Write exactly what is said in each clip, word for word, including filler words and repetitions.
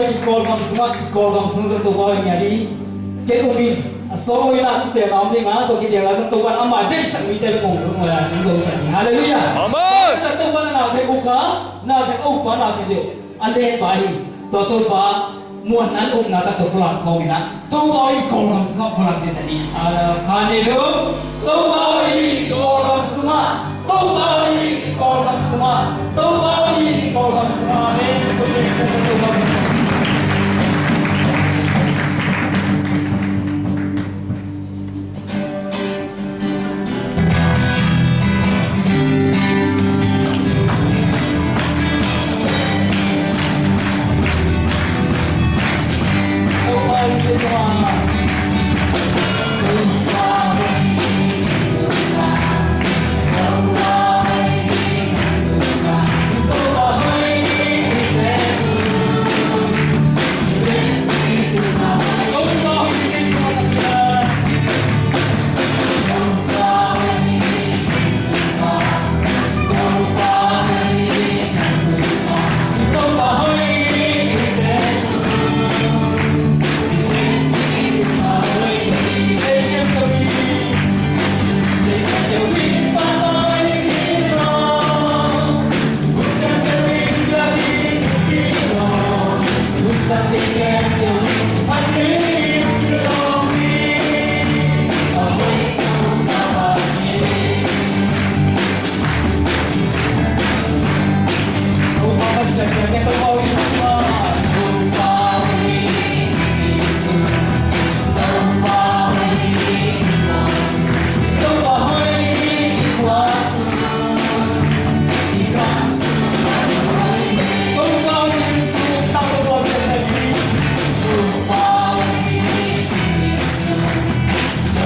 I Kawlgam sungah, i Kawlgam sungah zong Topa in ngiat hi. Ken um in, a sawt in ah kiteelna om ding a, tua kiteelna zong Topa in ama deihsak mite bek hong, hong, hong zosak hi. Halleluiah. Amen. Topa in a naute uk a, naute a uk pa, naute deuh a leh pa hi. Tua Topa muanna le ukna tawh pulak khawm in ah, Topa i Kawlgam sungah pulak ziahziah ni. A, khat, nih, thum. Topa i Kawlgam sungah, Topa i Kawlgam sungah, Topa i Kawlgam sungah.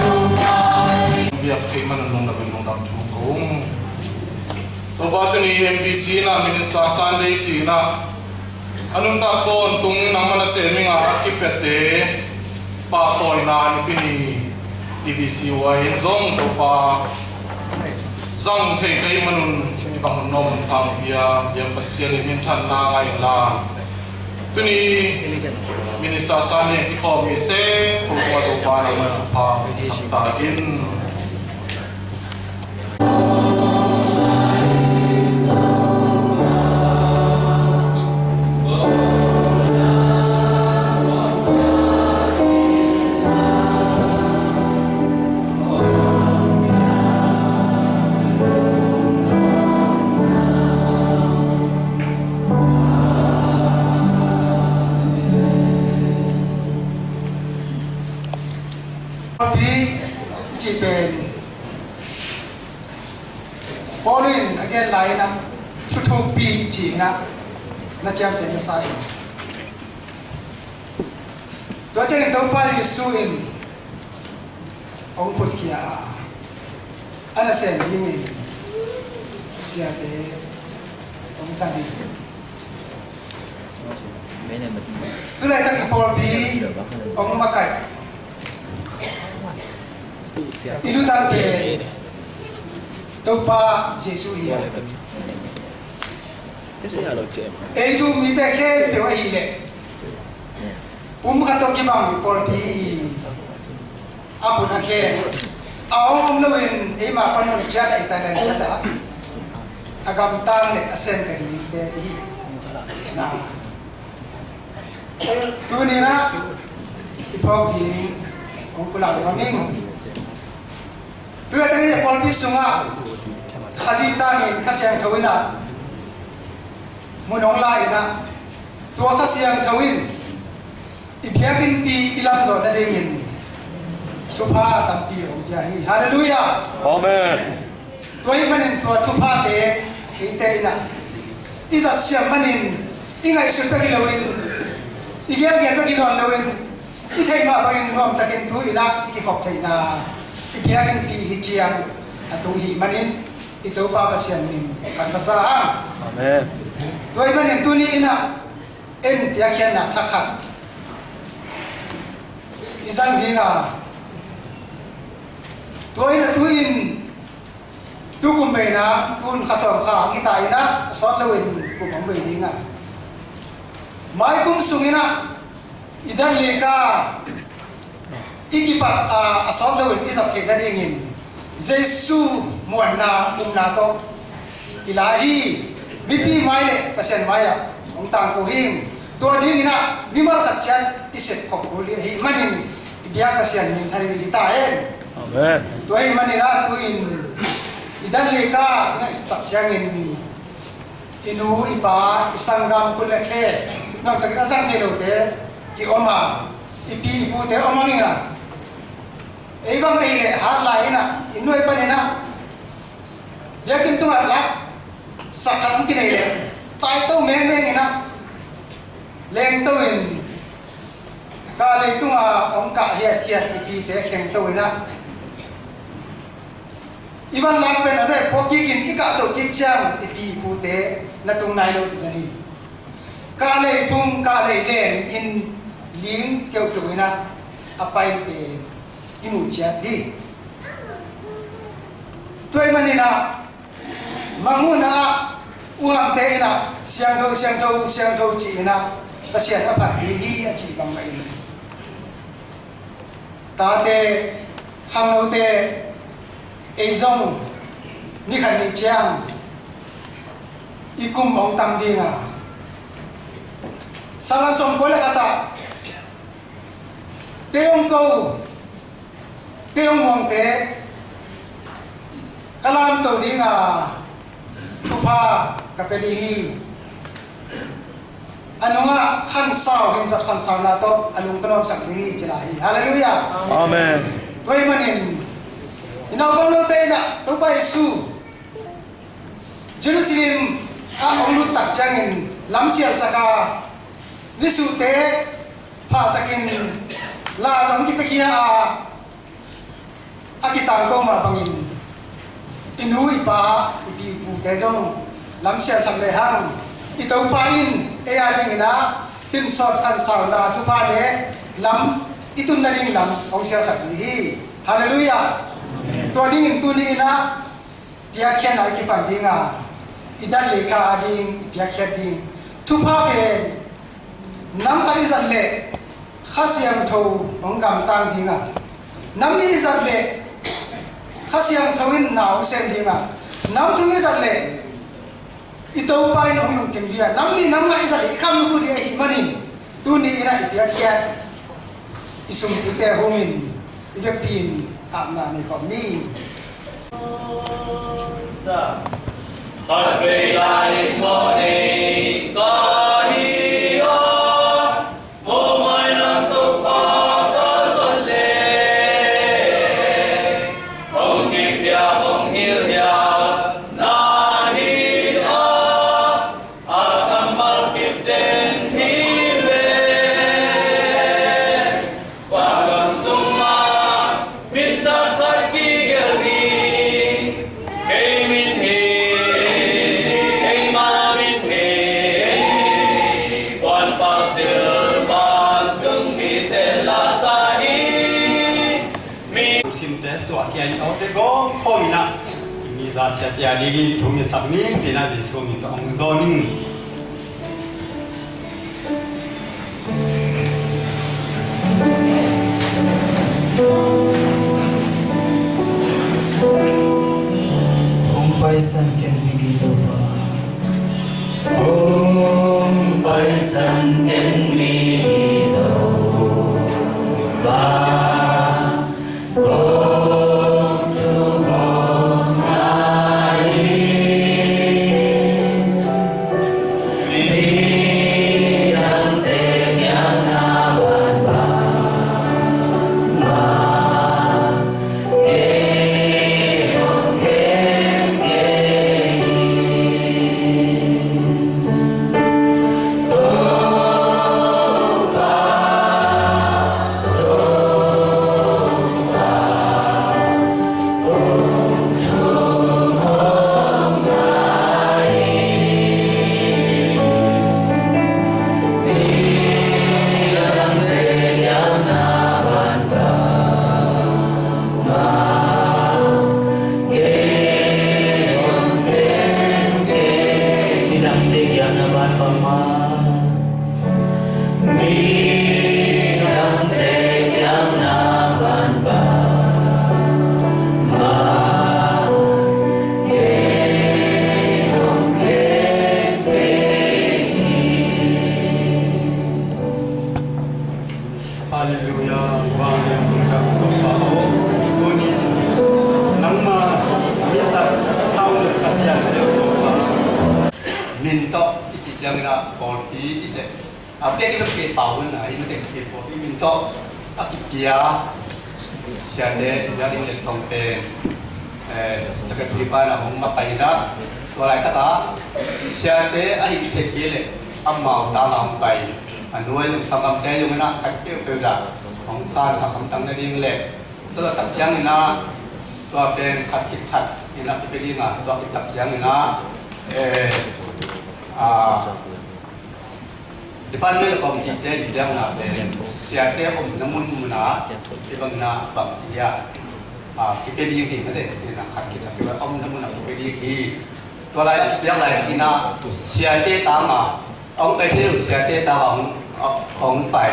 Amen. Biak thei man un lungdam in lungdam thu ko ung. Topa, tuni M B C in ah Minister Sunday ci-in ah a nuntak tawntung nangman a sem ing a, a kipiate pahtawina nipi ni T B C Y in zong Topa zang thei ka hih manun i bang hun nuam hun pha pia, bia Pasian i minthanna ngai inla. Tuni Minister Sunday kikhawm mi se, ko tua Topa nangman thupha sak ta in. Pawlpi i cih pen Paul in a gen lai-in ah thuthukpi ci-in ah na ciamteh masa in. Tua ciangin Topa Jesuh in hong phutkhia a, a nasem dingin siate hong zang hi. Tu laitak i pawlpi hong makaih, i lutang pen Topa Jesuh hi a, ei thu mite khempeuh ahih leh pumkhat tawh kibang i pawlpi hi. A hun a khen a hong om loin eima pan hun ciat ah, i talent ciat ah a gamtang le a sem ka dingte i hi. Na, tuni-in ah i phawk ding hong pulak nuam ing. Tu laitak i pawlpi sungah Khazih tangin Kha Siangtho in ah mun hong la in ah, tua Kha Siangtho in i biakinnpi i lamzawh nadingin thupha tampi hong pia hi. Halleluiah. Amen. Tua ahih manin tua thuphate eite in ah i zatsiam manin i ngaihsut bek hi loin, i gelgel bek hi nawn loin, i theih mah bangin nuamtakin tu-in ah i kikhop theihna i biakinnpi hi ciang a tung i hih manin i Topa Pasian min phat masa hang. Amen. Tua ahih manin tuni-in ah en piakkhiatna thak khat i zang ding a, tua in ah tu-in, tu kum veina, tu-in kha sawm kha hong hi ta in ah, a sawt loin kum hong vei ding a, Maikum sungin ah i dan leka i kipat a, a sawt loin i zat theih nadingin Jesu muanna umna tawh i la hi. Mipi mai le Pasian mai-ah hong tangko hing. Tua dingin ah mimal khat ciat i sepkhop kul hi. Ahih manin i biak Pasian min thanin hi ta hen. Amen. Tua ahih manin ah tu-in i dan leka i na i sutak ciangin i nu, i pa, i sanggam, kul le khe, ngamtakin a zang thei lote ki om a, i pi i pute om ang in ah, ei bang ei le hat lai in ah, i nuai panin ah biakinn tungah lak sak khat hong kinei leh taito mengmeng in ah, lengto in, ka leitung a hong kah hiathiat i pite khengto in ah, i van lak pen a deh puak kikin i kahto kik ciang i pi i pute na tung nai lo ti zani. Ka leipung, ka leileng in ling keukeu in ah a pai pen i mu ciat hi. Tua ahih manin ah mangmuhna ah uhamte in ah siangtho, siangtho, siangtho ci in ah Pasian a phat ding hi a cih bangmah in, tate, khangnote, ei zong ni khat ni ciang i kum hong tam ding a, sangah sawmkua le khat ah kei hong ko, kei hong muangte ka lamto ding a, thupha ka pia ding hi. A nungah khansau, himzat khansauna tawh a lung ka nuamsak ding hi ci lai hi. Halleluiah. Amen. Tua ahih manin i naupang note in ah Topa Jesu Jerusalem ah hong lut tak ciangin lam sialsak a, nisuhte phahsakin la zong kipiakhia a, a kitangko mah bangin i nu, i pa, i pi i pute zong lam sialsak lehang i Topa in ei a dingin ah himsawt khansauna thupha le lam i tun nading lam hong sialsak ding hi. Halleluiah. Tua dingin tuni in ah piakkhiatna i kipan ding a, i dan leka a ding i piakkhiat ding thupha pen nam khat i zat leh Kha Siangtho hong gamtang ding a, nam nih i zat leh Kha Siangtho in na hong sem ding a, nam thum i zat leh i Topa in hong lungkim ding a, nam nih nam nga i zat leh i kham lukhu ding ahih manin tuni in ah i piakkhiat i sumpite hungin i biakpi in apna nei khawm ni. Khatvei lai mawh nei ka hi a, mawhmai lam Topa ka zon leh hong kipia hong hilhia na hi a, a kammal kipten hi ve. Vantung sungah min zat khat kigelh ding, kei min hi, keima min hi, Puanpak Sil vantung mite la sa hi. Mi simte suahkhia in awte gawm khawm in ah mi za siatia dingin thu ngetsak ning, tina Jesu min tawh hong zawn ning. Hong paisan ken migi Topa. Hong paisan ken migi Topa. Kong thum hong ngai hi. Halleluia, vanglian Topa aw, tuni nangma misa thau le Pasian aw Topa. Min tawh i cih ciangin ah pawlpi i seh. A biakinn a kipau hun a, i mate kipawlpi min tawh a kipia siate i biakinn letsong pen, eh, secretary pa in ah hong makaih in ah, tua laitak ah siate a hih thei kei leh amau tang ah hong pai. A nuai leh sanggamte zong in ah khat peuhpeuh dah hong sansak hamtang nading leh, tua tak ciangin ah tua pen khat khit khat in ah kipia ding a, tua khit tak ciangin ah, eh, ah, department le committee-te i biakna pen siate omna munmun ah hih bangin ah bangci a, ah, kipia ding hi mate, in ah khat khit a kipia omna mun ah kipia ding hi. Tua lai a kipiak laitakin ah siate tang a hong pai thei lo, siate tang a hong, hong pai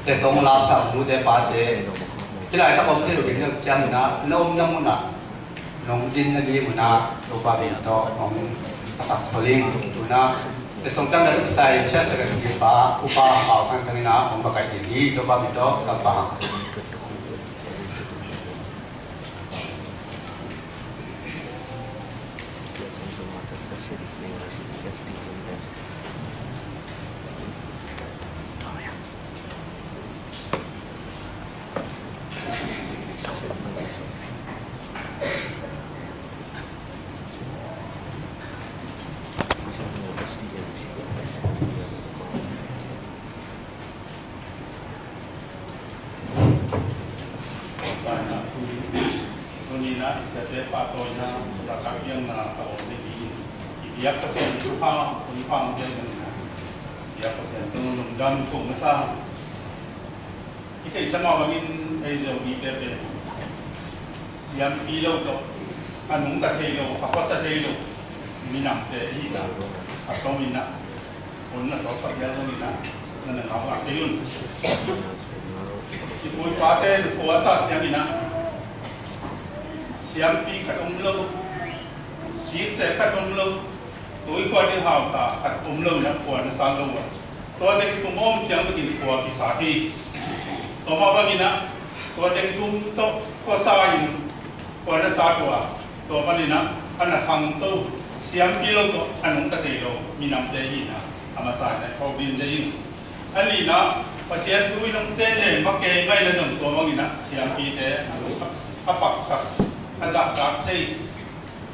letsong laksak nute pate, hih laitak om thei lo ding ciangin ah na omna mun ah nong din nading un ah Topa min tawh hong a sak khol ing. Tu-in ah letsong piakna ding sai church secretary pa Upa Pau Khan Thang in ah hong makaih ding hi. Topa min tawh salpa. Tuni-in ah i siate pahtawina, zahtak piakna a om ding hi. I biak Pasian thupha, thupha hong piak ding hi. I biak Pasian tung lungdam ko masa. I theihsa mah bangin ei Zomite pen siampi lo tawh a nungta thei lo, a khuasa thei lo minamte i hihna a sawm in ah, hun na sawlsak phial zongin ah na na ngau ngak thei un. I pu i pate na phuasa ciangin ah siampi khat om lo, sikseh khat om lo, tuikhua ding hausa khat om lo in ah khua na sa lo a, tua teng tung om ciang bekin khua kisa hi. Tua mah bangin ah tua teng tung tawh khuasa in khua na sa tua, tua panin ah a na khangto siampi lo tawh a nungta thei lo minamte i hihna a masa in ah i phawk ding hi. A nihna, Pasian thu in hong tenden mah kei ngaihna zong tua bangin ah siampite a nungta, a paksak, a zahtak thei,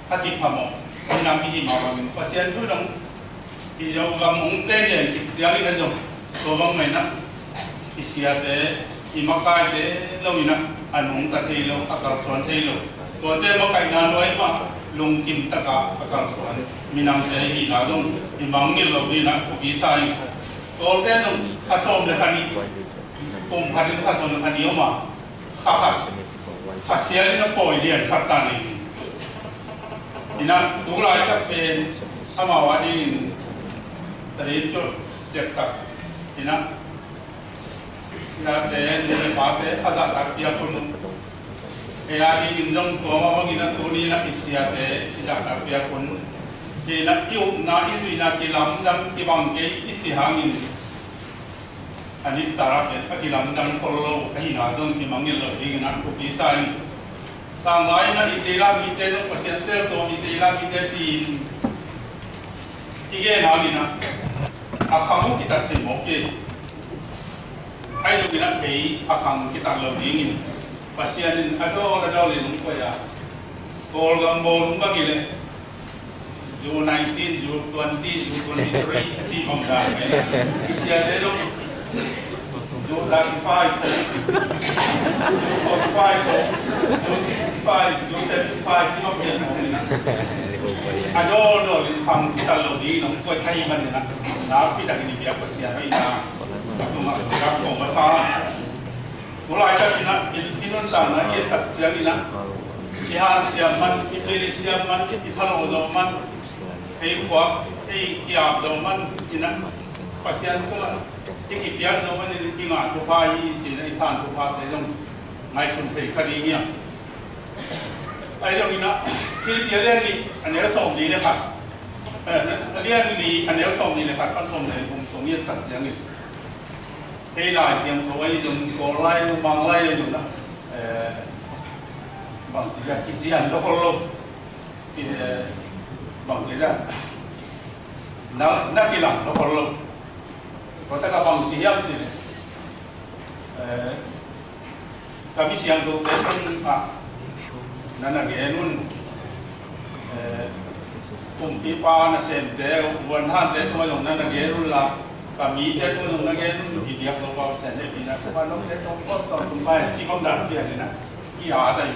a kiphamawh minam i hih mah bangin Pasian thu in hong, i Zogam hong tenden kik ciangin ah zong tua bang mah in ah i siate, i makaite lo in ah a nungta thei lo, a kalsuan thei lo, tuate makaihna nuai mah lungkim takin a kalsuan minamte i hihna zong i mangngilh loh dingin ah thupi sa ing. Tawlte zong kha sawm le kha nih, kum khat in kha sawm le kha nih om a, kha khat, kha sial in a pawi lian khat ta ning. In ah tu laitak pen amau a dingin tadin cot ciat tak in ah, siate, nu le pate a zahtak piak un. Ei a dingin zong tua mah bangin ah tuni in ah i siate i zahtak piak un. Ci-in ah i upna, i zuihna kilamdang kibang kei i cih hangin, a nitara pen a kilamdang khol lo ahihna zong kimangngilh loh dingin ah thupi sa ing. Tanglai in ah i teilam mite zong Pasian teltuam i teilam mite ci-in i gen hangin ah a khang uh kitat thei mawk hi. Ahi zongin ah kei a khang kitat lo dingin Pasian in a dawl a dawl in hong koih a, Kawlgam bawlung bang hi leh, U nineteen, U twenty, U twenty-three a cih bang dan mah in ah i siate zong U thirty-five, U forty-five, U sixty-five, U seventy-five ci mah pian mawk in ah, a dawl dawl in khang kitat lo dingin hong koih ahih manin ah, nakpi takin i biak Pasian hoihna a tungah ka ko masa. Mulai takin ah i, i nuntakna i et tak ciangin ah, i hanciam man, i pil i siam man, i thalawh zawh man, ei khuak, ei kiap zawh man in ah, Pasian tungah i kipiak zawh manin i ngah thupha hi ci-in ah i san thuphate zong ngaihsun thei kha ding hi a. Ahi zongin ah Filipi a lian nih a neu sawmli le khat, eh, a lian li a neu sawmli le khat pan sawmli le thum sung i et tak ciangin, Hei Lai Siangtho ahi zong, Kawl lai, Mang lai ahi zong na, eh, bang ci dia, kician lo khol lo. Ki, eh, bang ci dia, na, na kilang lo khol lo. Ko ta ka bang ci hiam ci le. Eh, Ka mi siangthote tungah na na gen un. Eh, kumpipa nasemte, vuanhante tungah zong na na gen un la, ka mite tungah zong na gen un. I biak lo pa Pasian hehpihna, ka note tawh kawt tawh tung pai ci bang dan pian in a, ki-at ahi.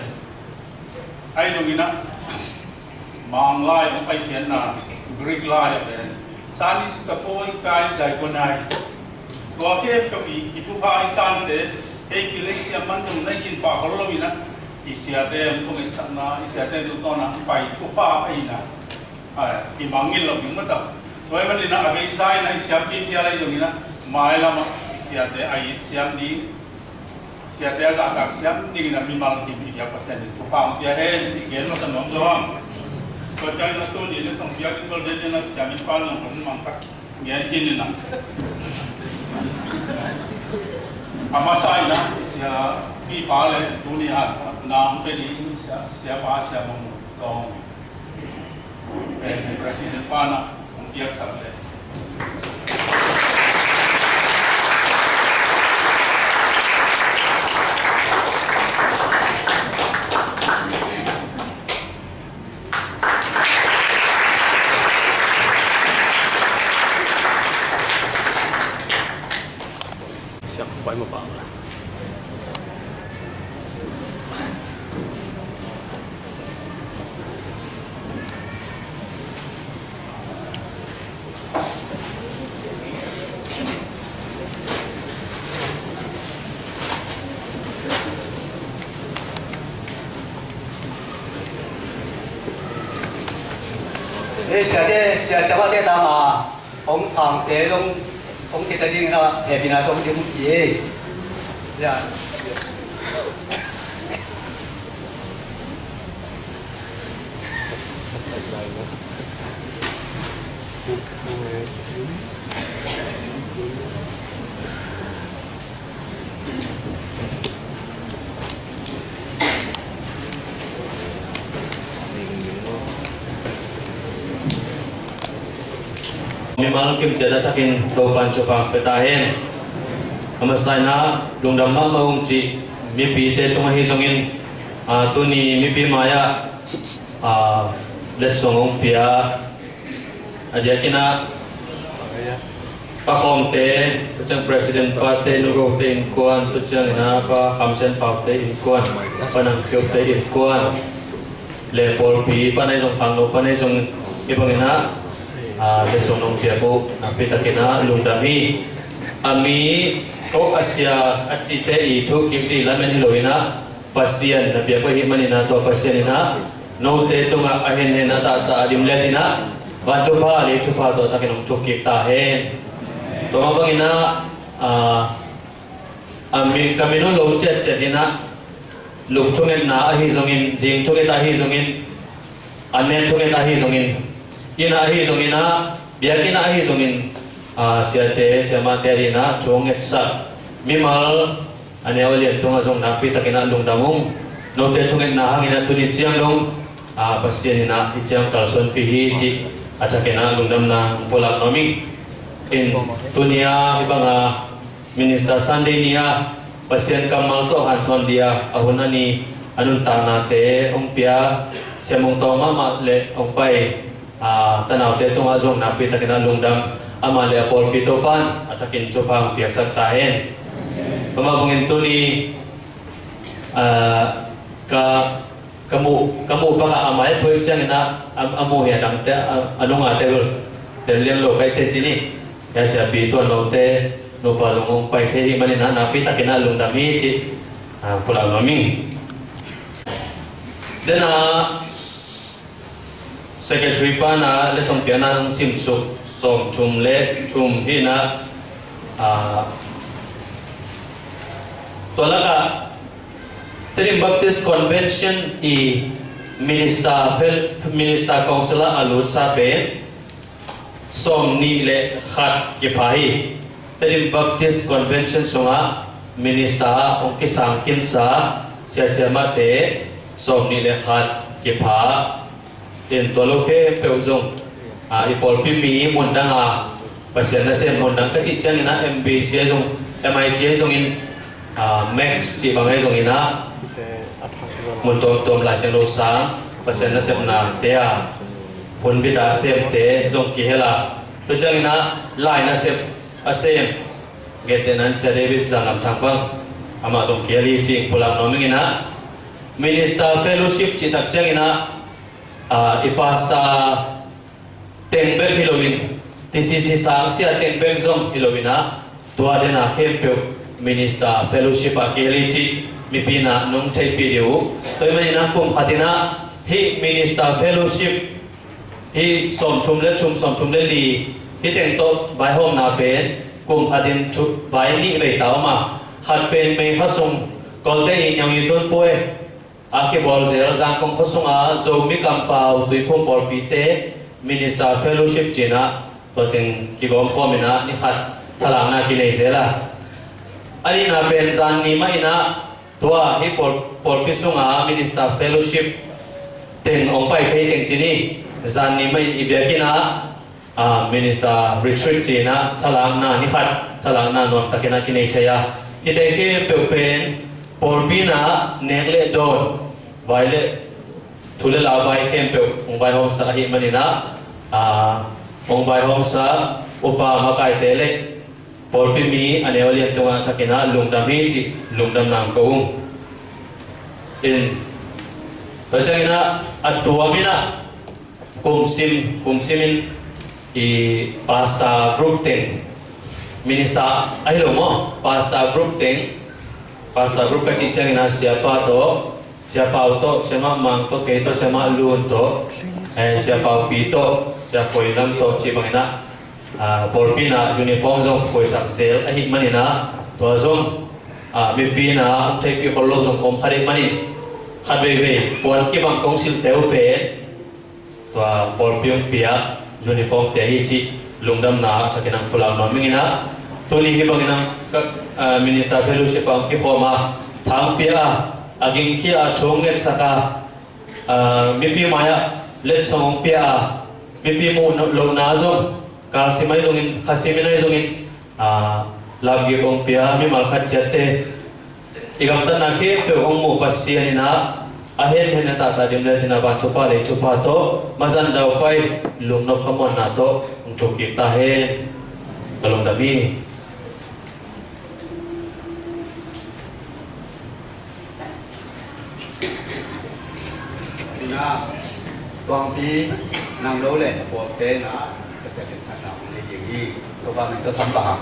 Ahi zongin a, Mang lai hong paikhiatna, Greek lai a pen, Sanis ka poi kai dai ko nai. Tua khempeuh i, i thupha i sante, hei kilei siam man zong na hin pah khol lo in a, i siate hong thungeitsakna, i siate tungtawna hong pai thupha ahi na. Ai, i mangngilh lo ding mah ta. Tua ahih manin a, a vei zai na i siampi phial ahi zongin a, mailam ah i siate a it siam ding, siate a zahtak siam dingin a mimal kim i biak Pasian in thupha hong pia hen cih gen masa nuam zo hang. Tua ciangin a tuni lessong biakinn tawh lian in a ciamin pa zong hong mang tak gen khin in a. A masa in a siapipa le tuni a na hong pia ding sia, siapa siamah Mung Tawng. Eh, President pa na hong piaksak le. Siak pai ma pa. Eh, siate, sia, siamate tang a, hong sangte dong, hong thei ta ding na, hehpihna tawh hong ding hi. Ya. Mimal kimciat a thakin Topan thupha pia ta hen. A masa in a lungdam mahmah ung cih mipite tung ahi zongin, a, tuni mipi mai-ah, a, letsong hong pia. A diakin a, pa Khawngte, tua ciang President pate, Nu Gote innkuan, tua ciangin a pa Kham Sian Paute innkuan, pa Nang Kio te innkuan, le pawlpi pan ahi zong, khangno pan ahi zong, hih bangin a, a, letsong nong piak uh nakpi takin a lungdam hi. A mi, ko a sia a cihte i thuk kik ding lamen hi lo in a, Pasian na piak uh ahih manin a, tua Pasian in a, note tungah a henhen a tahtah a dim liat in a, van thupha le thupha tua takin hong thuk kik ta hen. Tua mah bangin a, a, a mi, ka minun lo ciatciat in a, luk thungetna ahi zongin, zing thunget ahi zongin, a nen thunget ahi zongin, inn ah ahi zongin a, biakinn ah ahi zongin, a, siate, siamate adingin a thu hong ngetsak mimal a neu a lian tungah zong nakpi takin a lungdam ung. Note thungetna hangin a tuni ciang dong, a, Pasian in a hih ciang kalsuanpih hi cih a thakin a lungdamna hong pulak nuam ing. In tuni a hih banga Minister Sunday ni a Pasian kammal tawh hanthawn dia a hun a ni a nuntaknate hong pia Sia Mung Tawng mahmah le hong pai, a, tanaute tungah zong nakpi takin a lungdam, amah le a pawlpi Topan a thakin thupha hong piaksak ta hen. Tua mah bangin tuni, a, ka Ka muh, ka muh bangah a mai a phuai ciangin a, a, a muh hi a dangte, a, a nungate bel tel lian lo kai te ci ni. Hia siapi tuan lote, nupa zong hong pai thei hi manin a, nakpi takin a lungdam hi ci, a, pulak nuam ing. Dena secretary pan a letsong piakna hong simsuk sawm thum le thum hi na, a, tua lakah Tedim Baptist Convention i minister, minister council ah a lutsa pen sawmnih le khat kipha hi. Tedim Baptist Convention sungah minister hong kisang khinsa sia siamahte sawmnih le khat kipha. In tua lo khempeuh zong, ah, i pawlpi mi mundang a, Pasian nasem mundang ka cih ciangin ah M B C ahi zong, M I T ahi zongin, ah, Max cih bang ahi zongin ah, mun tuamtuam Lai Siangtho sang, Pasian nasepnate a hun bit a semte zong kihel a, tua ciangin ah lai nasep a sem, gentehna in Sia David Zan Lam Thang bang, amah zong kihel hi cih pulak nuam ing in ah, minister fellowship cih tak ciangin ah, ah, i pastor teng bek hi loin, T C C sang sia teng bek zong hi loin ah, tua dena khempeuh minister fellowship ah kihel hi cih mipi in ah nong theihpih dih uh. Tua ahih manin ah kum khat in ah hih minister fellowship, hih sawmthum le thum, sawmthum le li, hih teng tawh vaihawmna pen kum khat in thu vai nih vei ta om a, khat pen May kha sung Kawlte i Nyaungin Tun Puai a kibawl zel Zangkong khua sunga Zomi Kampau Tuiphum pawlpite minister fellowship ci-in ah tua teng kigawm khawm in ah ni khat thalakna kinei zel a, a nihna pen zan ni mah in ah tua hih pawl, pawlpi sunga minister fellowship teng hong pai thei teng ci ni, zan ni mah in i biakinn ah, ah, minister retreat ci-in ah thalakna ni khat, thalakna nuamtakin ah kinei thei a, hihte khempeuh pen pawlpi in ah nek le dawn, vai le thu le la vai khempeuh hong vaihawmsak ahih manin ah, ah, hong vaihawmsak upa makaite le pawlpi mi a neu a lian tungah thakin ah lungdam hi cih lungdamna hong ko ung. In, tua ciangin ah a tuam in ah kumsim, kumsim in i pastor group teng, minister ahi lo maw, pastor group teng, pastor group ka cih ciangin ah siapa tawh, Sia Pau tawh, Sia Mah Mang tawh, kei tawh, Sia Mah Lun tawh, eh, Sia Pau Pi tawh, Sia Koi Lam tawh cih bangin ah, ah, pawlpi in ah uniform zong koisak zel ahih manin ah, tua zong, ah, mipi in ah hong theihpih khol lo zong om kha ding manin, khat veivei puan kibang kong silhte uh pen tua pawlpi hong pia uniform te hi cih lungdamna thakin hong pulak nuam ing in ah, tuni hih bangin ah ka, ah, minister fellowship ah hong kikhawm a, tha hong pia a, a gingkhia a, thu hong ngetsak a, ah, mipi mai-ah letsong hong pia a, mipi muh lohna zong, kalsim ahi zongin, khasim in ahi zongin, ah, lapgik hong pia mimal khat ciatte, i gamtatna khempeuh hong muh Pasian in ah, a henhen a tahtah dim le thina van thupha lei thupha tawh, mazan daupai lungnop khamuanna tawh hong thuk kik ta hen. Ka lungdam hi. Ina, tuangpi, nang lo le, puakte na, ka sia ken khat na, hong nei ding hi, Topa min tawh sam pah hang.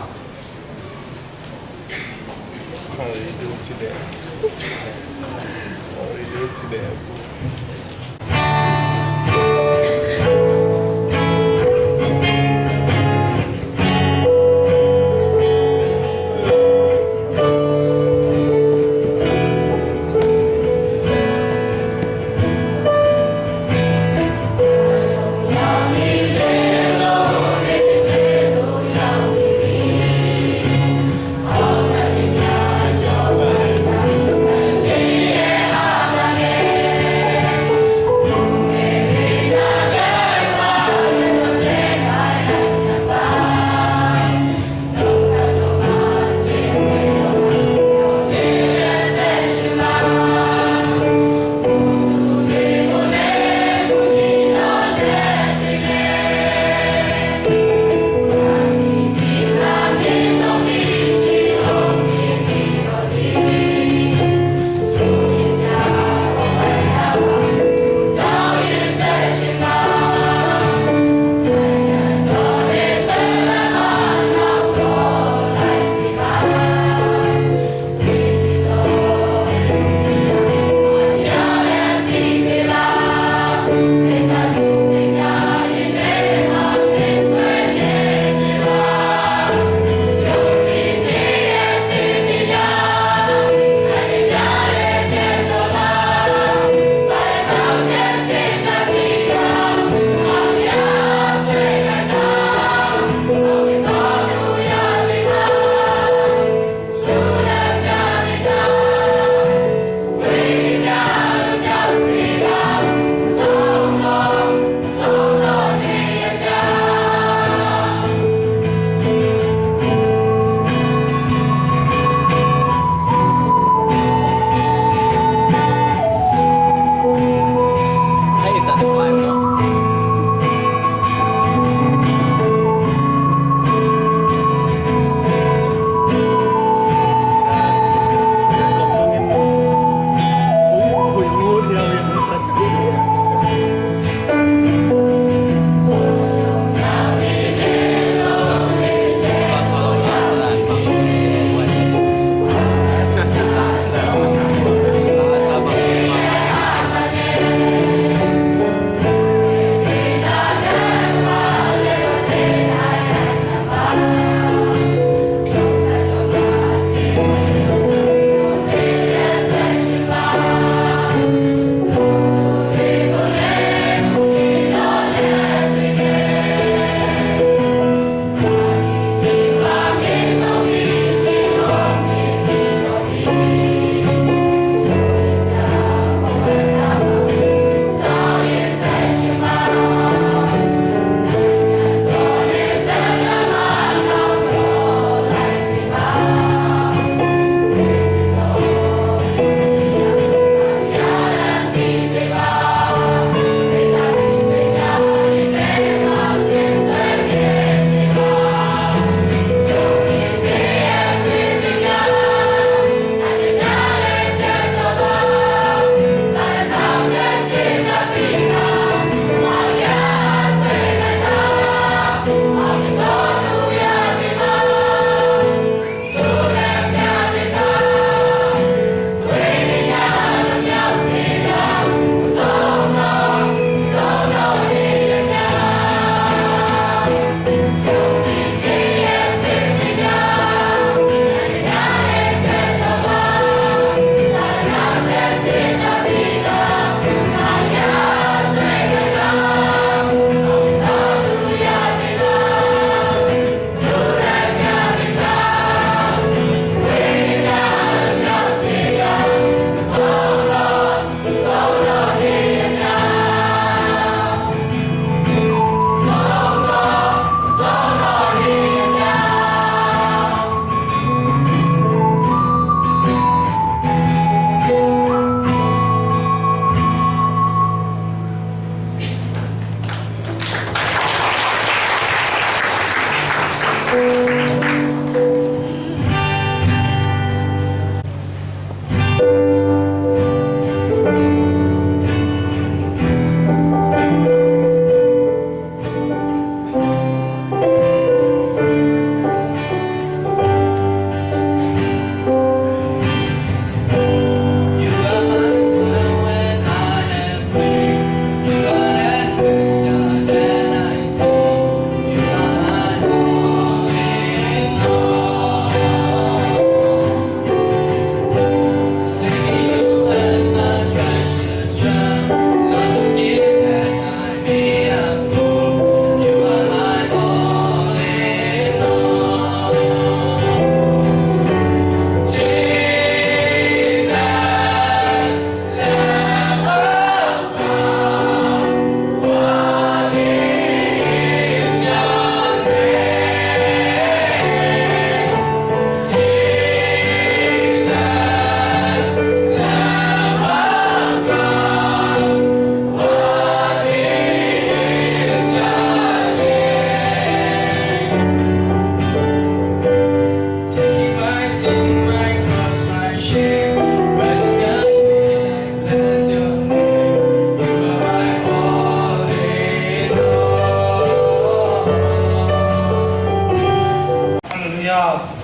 Halleluiah.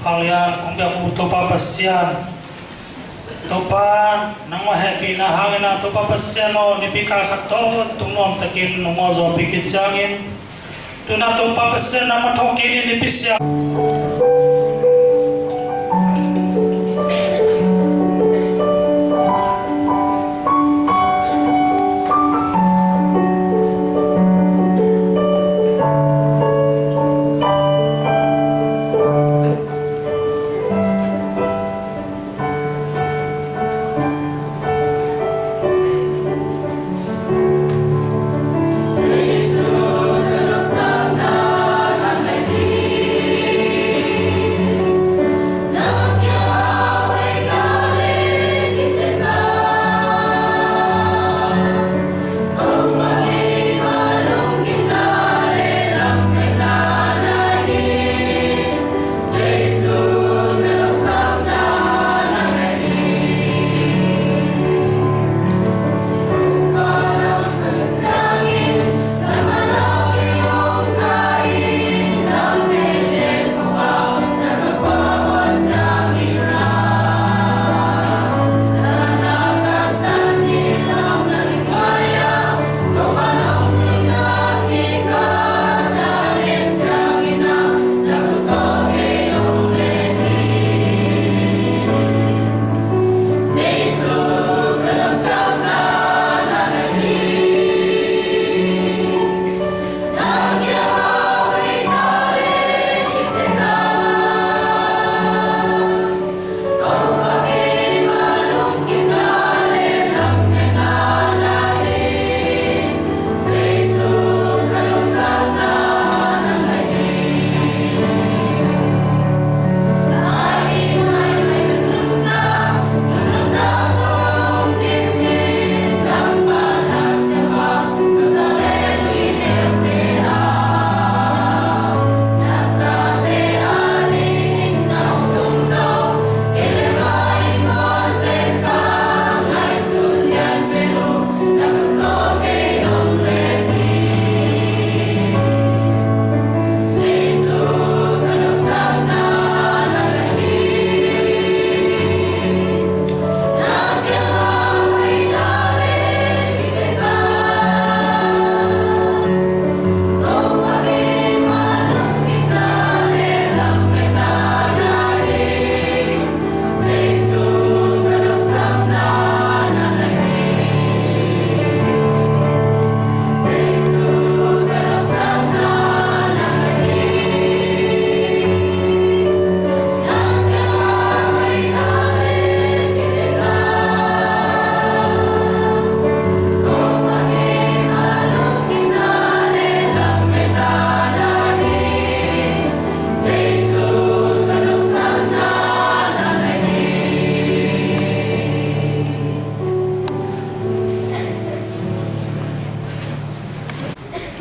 Halleluiah. Kong biak uh Topa Pasian, Topa, nangmah hehpihna hangin ah Topa Pasian aw, nipi kal khat tawntung nuamtakin nong aw zawhpih khit ciangin, tu-in ah Topa Pasian nangmah thawhkik in nipi siang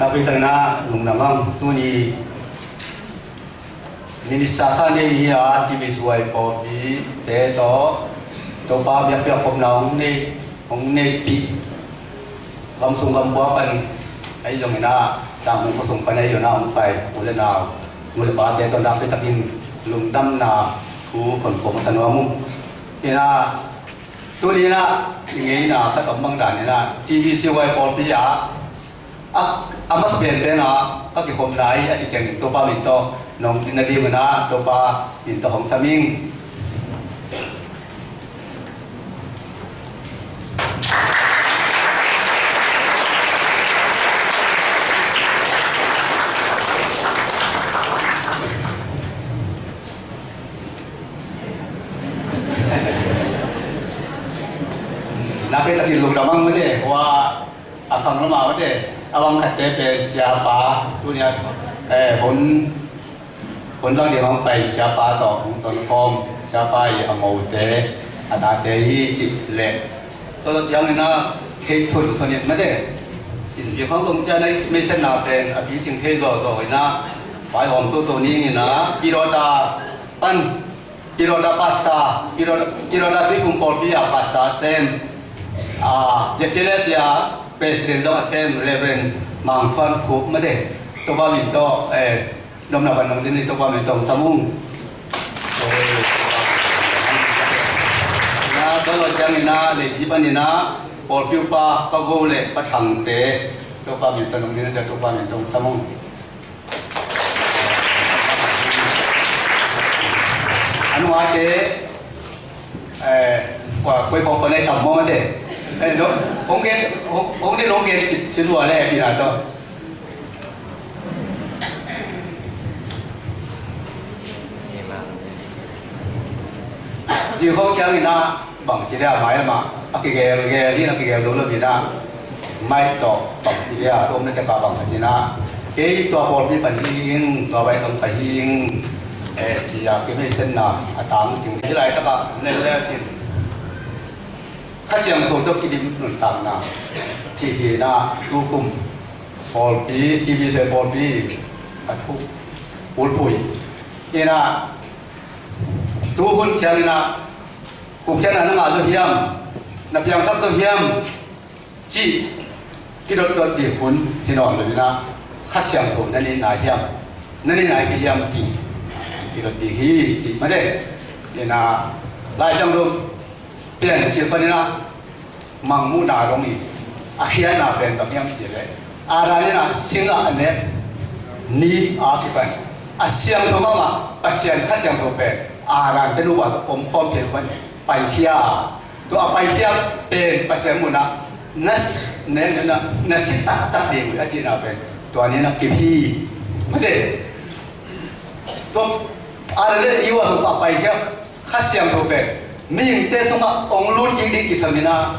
Nakpi takin ah lungdam ang. Tuni Minister Sunday ni-in ah T B C Y pawlpite tawh Topa biakpiak khopna hong nei, hong neihpih, gam sung gam pua pan ahi zongin ah, Tangkhul khua sung pan ahi zongin ah hong pai u le nau, nu le pate tawh nakpi takin lungdamna thu kong ko masa nuam uh. Hi-in ah, tuni-in ah i ngeina khat om bang danin ah T B C Y pawlpi ah a, a masa penpen ah ka kikhopna hi a ci teng Topa min tawh nong dinna ding un ah Topa min tawh hong sam ing. Nakpi takin lungdam ang mate, hua a khang lama mate, a bang khatte pen siapa, tuni-a, eh, hun, hun zang ding hong pai siapa tawh hong tonkhawm, siapa i a mote, a tate hi cih leh, tua tawh ciangin ah thei sunsun in mate, in bia khang dong ciang a i meisenna pen a picing thei zawzaw in ah, vaihawm toto ning in ah, pilawta pan Pilota pastor, Pilota, Pilota Tuiphum pawlpi a pastor a sem, a, J C L S a president zong a sem Reverend Mang Suan Khup mate, Topa min tawh, eh, nopna pan nong din hi, Topa min tawh hong sam ung. Na, tua lo ciangin a, lei hi panin a, pawlpi upa Pa Go le Pa Thangte, Topa min tawh nong din hi, Topa min tawh hong sam ung. A nuate, eh, kua, koi kong kong nei tam mo mate. Eh, no, kong gen, kong, kong nei nong gen sit, sit lua le, pi na to. Ji kong ciangin a, bang ci dia mai lamah a kigelgel ding a kigel lo lo ding a, mai tawh bang ci dia om na teka bang ci na, kei tua pawlpi pan hi ing, tua bai tawh pai hi ing, eh, ci a kei mei senna a tang cing hi lai taka nen le cin. Kha Siangtho tawh kidim nuntakna ci hi na, tukum pawlpi, T B C pawlpi a thuk pulpui hi na, tu hun ciangin a, kukcian na ngah zo hiam, na piangthak zo hiam, cih kidotdot ding hun hi nawn lo in a, Kha Siangtho na neih nai hiam, na neih nai kei hiam cih kidot ding hi cih mate. In a, Lai Siangtho Piancil panin a, Mangmuhna dong in a khiatna pen bang hiam cih leh, Adam in a sing ah a nek ni a kipan a siangtho mahmah Pasian Kha Siangtho pen Adam te nupa tawh om khawm thei lo pan paikhia. Tua a paikhia pen Pasian muhna na s-, ne, ne, na, na si taktak ding uh a cihna pen tua ni na kip hi. Mate. Tua Adam le Eva sung a paikhia Kha Siangtho pen mihingte sungah hong lut kik ding kisam in a,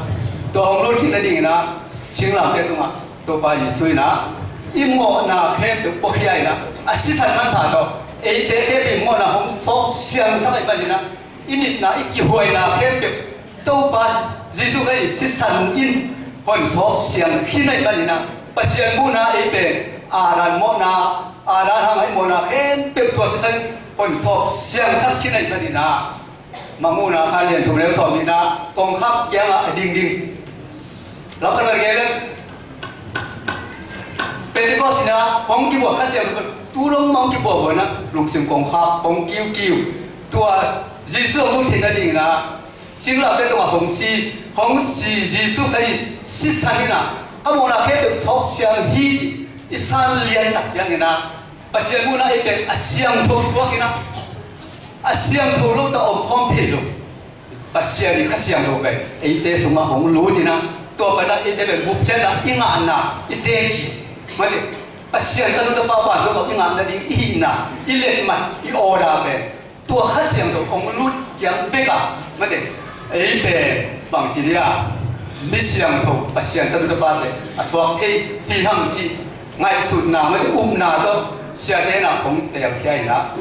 tua hong lut kik nading in a singlamteh tungah Topa Jesu in a i mawhna khempeuh puakhia in a, a sisan manpha tawh eite khempeuh mawhna hong sawk siangsak ahih manin a, i nitna, i kihuaina khempeuh Topa Jesu Khrih sisan in hon sawk siang khin ahih manin a, Pasian muhna ei pen Adam mawhna, Adam hanga i mawhna khempeuh tua sisan hon sawk siangsak khin ahih manin a, Mangmuhna kha lian thum le sawm in a, kongkhak kiangah a dingding. Lam khat val gel leh Pentecost in a hong kibuak Kha Siangtho tu dong mah hong kibuak buak in a, lungsim kongkhak hong kiukiu. Tua Jesu hong lut theihna ding in a, singlamteh tungah hong si, hong si Jesu Khrih sisan in a, a mawhna khempeuh sawk siang hi cih i san lian tak ciangin a, Pasian muhna ei pen a siangtho suak in a, a siangtho lo ta om khawm thei lo. Pasian i Kha Siangtho pen eite sungah hong lut in a, tua pan a eite pen bupcianna i ngahna i teci. Mate, Pasian tanu tapa vantung i ngahna ding i hihna, i letmat, i order pen tua Kha Siangtho hong lut ciang bek a, mate, ei pen bangci dia mi siangtho Pasian tanu tapate a suak thei hi hang cih ngaihsutna, mate, upna tawh siate na hong telkhia in a,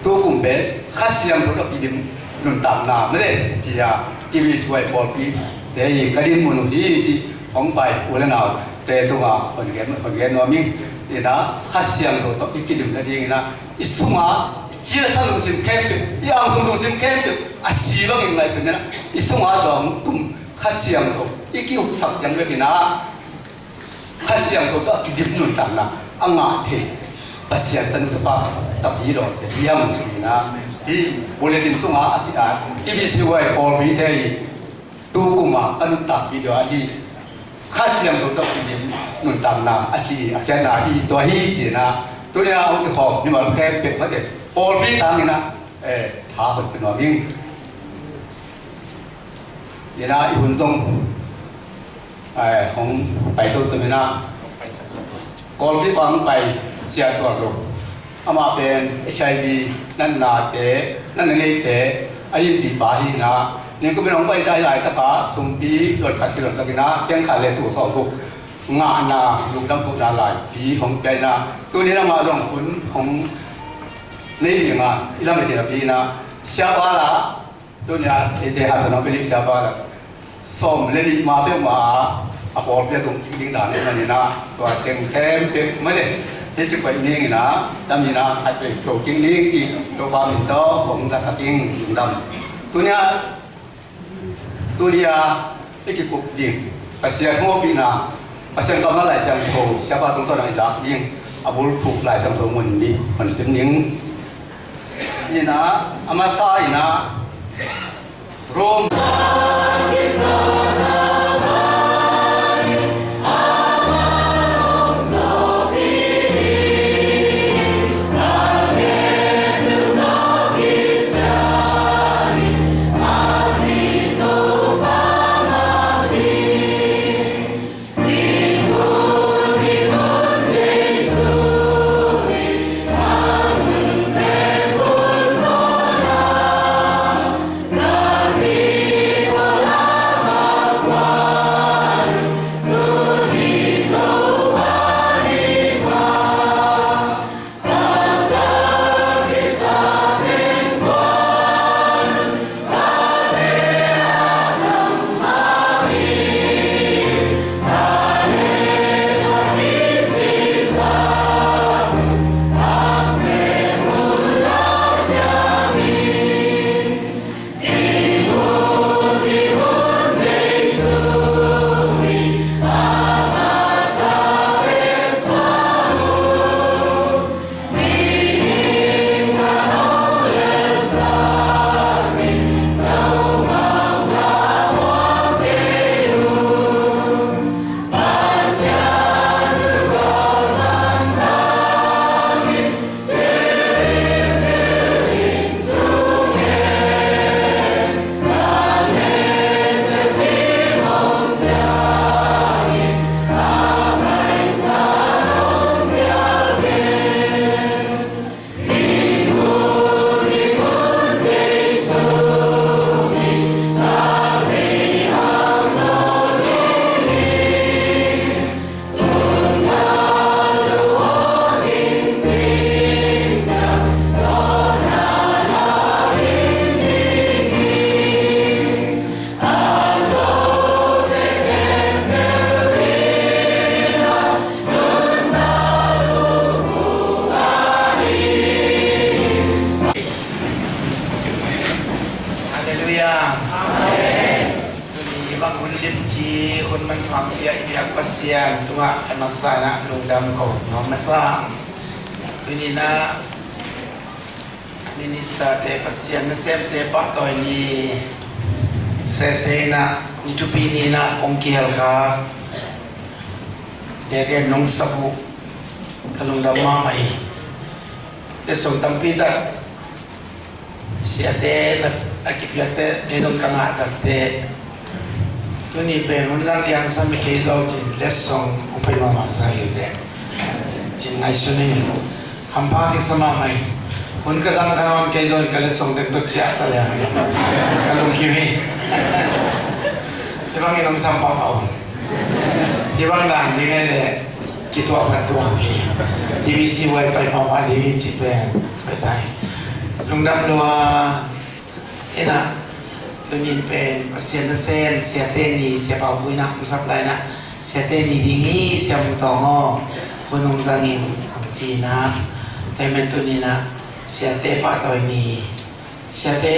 tukum pen Kha Siangtho tawh kidim nuntakna, mate, ci a, T B C Y pawlpite i ka din mun uh hi cih hong pai u le naute tungah hon gen, hon gen nuam ing. In a, Kha Siangtho tawh i kidim nading in a, i sunga i cilsa lungsim khempeuh, i angsung lungsim khempeuh a si bangin ngaihsun in a, i sunga tua hong tum Kha Siangtho i kiuksak ciang bek in a, Kha Siangtho tawh a kidim nuntakna a ngah thei Pasian tanu tapa tapi dawngte hiam ci in a, hih bulletin sungah a ki-at T B C Y pawlpite i tukum a ka nuntakpih ding ahi Kha Siangtho tawh kidim nuntakna a ci a khiatna hi, tua hi ci in a, tuni a hong kikhawm mimal khempeuh, mate, pawlpi tang in a, eh, tha hon pia nuam ing. In a, i hun zong, eh, hong pai toto in a, Kawlpi bang pai siat tuak lo. Amah pen H I V natnate, natna neite a innpi pa hi in a, ningkum in hong pai ta hi laitaka sumpi luat khat kilawmsak in a, kiang khat le tul sawm guk ngahna lungdam kohna laipi hong pia in a, tuni in amah zong hun hong nei ding a, i lam a cin a pi in a, siapa la, tuni a, eite Hatana Beli siapa la sawm le nih ma peuhmah a, a pawlpi a tung kik ding dan ahih manin a, tua teng khempeuh mah le, Hih ci koih ning in ah, dam in ah, khat vei kyo king ning ci, Topa min tawh hong zasak ing, lungdam. Tuni a, tuni a, i kikup ding Pasian hopihna, Pasian kammal Lai Siangtho, siapa tungtawn a i lak ding, a bulphuh Lai Siangtho mun nih hong sim ning. Ina, a masa ina, Rom. Halleluiah. Amen. Tuni bang hun limci hun manpha pia i biak Pasian tungah a masa in ah lungdam ko nuam masa. Tuni in ah minister te, Pasian nasemte pahtawi ni sese in ah, ni thupi ni in ah kong kihel kha. Te ken nong sap uh ka lungdam mahmah hi. Te sung tampi tak siate na a kipiakte kei zong ka ngah takte. Tuni pen hun zang diang sami kei zo cin letsong kong pen mamang sa liu te. Cin ngai suning hampha kisa mahmah hi. Hun ka zang ka nawn kei zo in ka letsong tek tuk ciah ta liang liang. Ka lungkim hi. Hibang in hong sampah pah un. Hibang dan ding he le kituah phat tuah hi. T V C Y pai pah pah ding hi ci pen pai sai. Lungdam lua. Ina, tunin pen Pasian nasem siate ni, sia Pau Pui na hong sap lai na siate ni ding hi, sia Mung Tawng aw, hun hong zangin hong ci na. Tua men tunin ah siate pahtawi ni, siate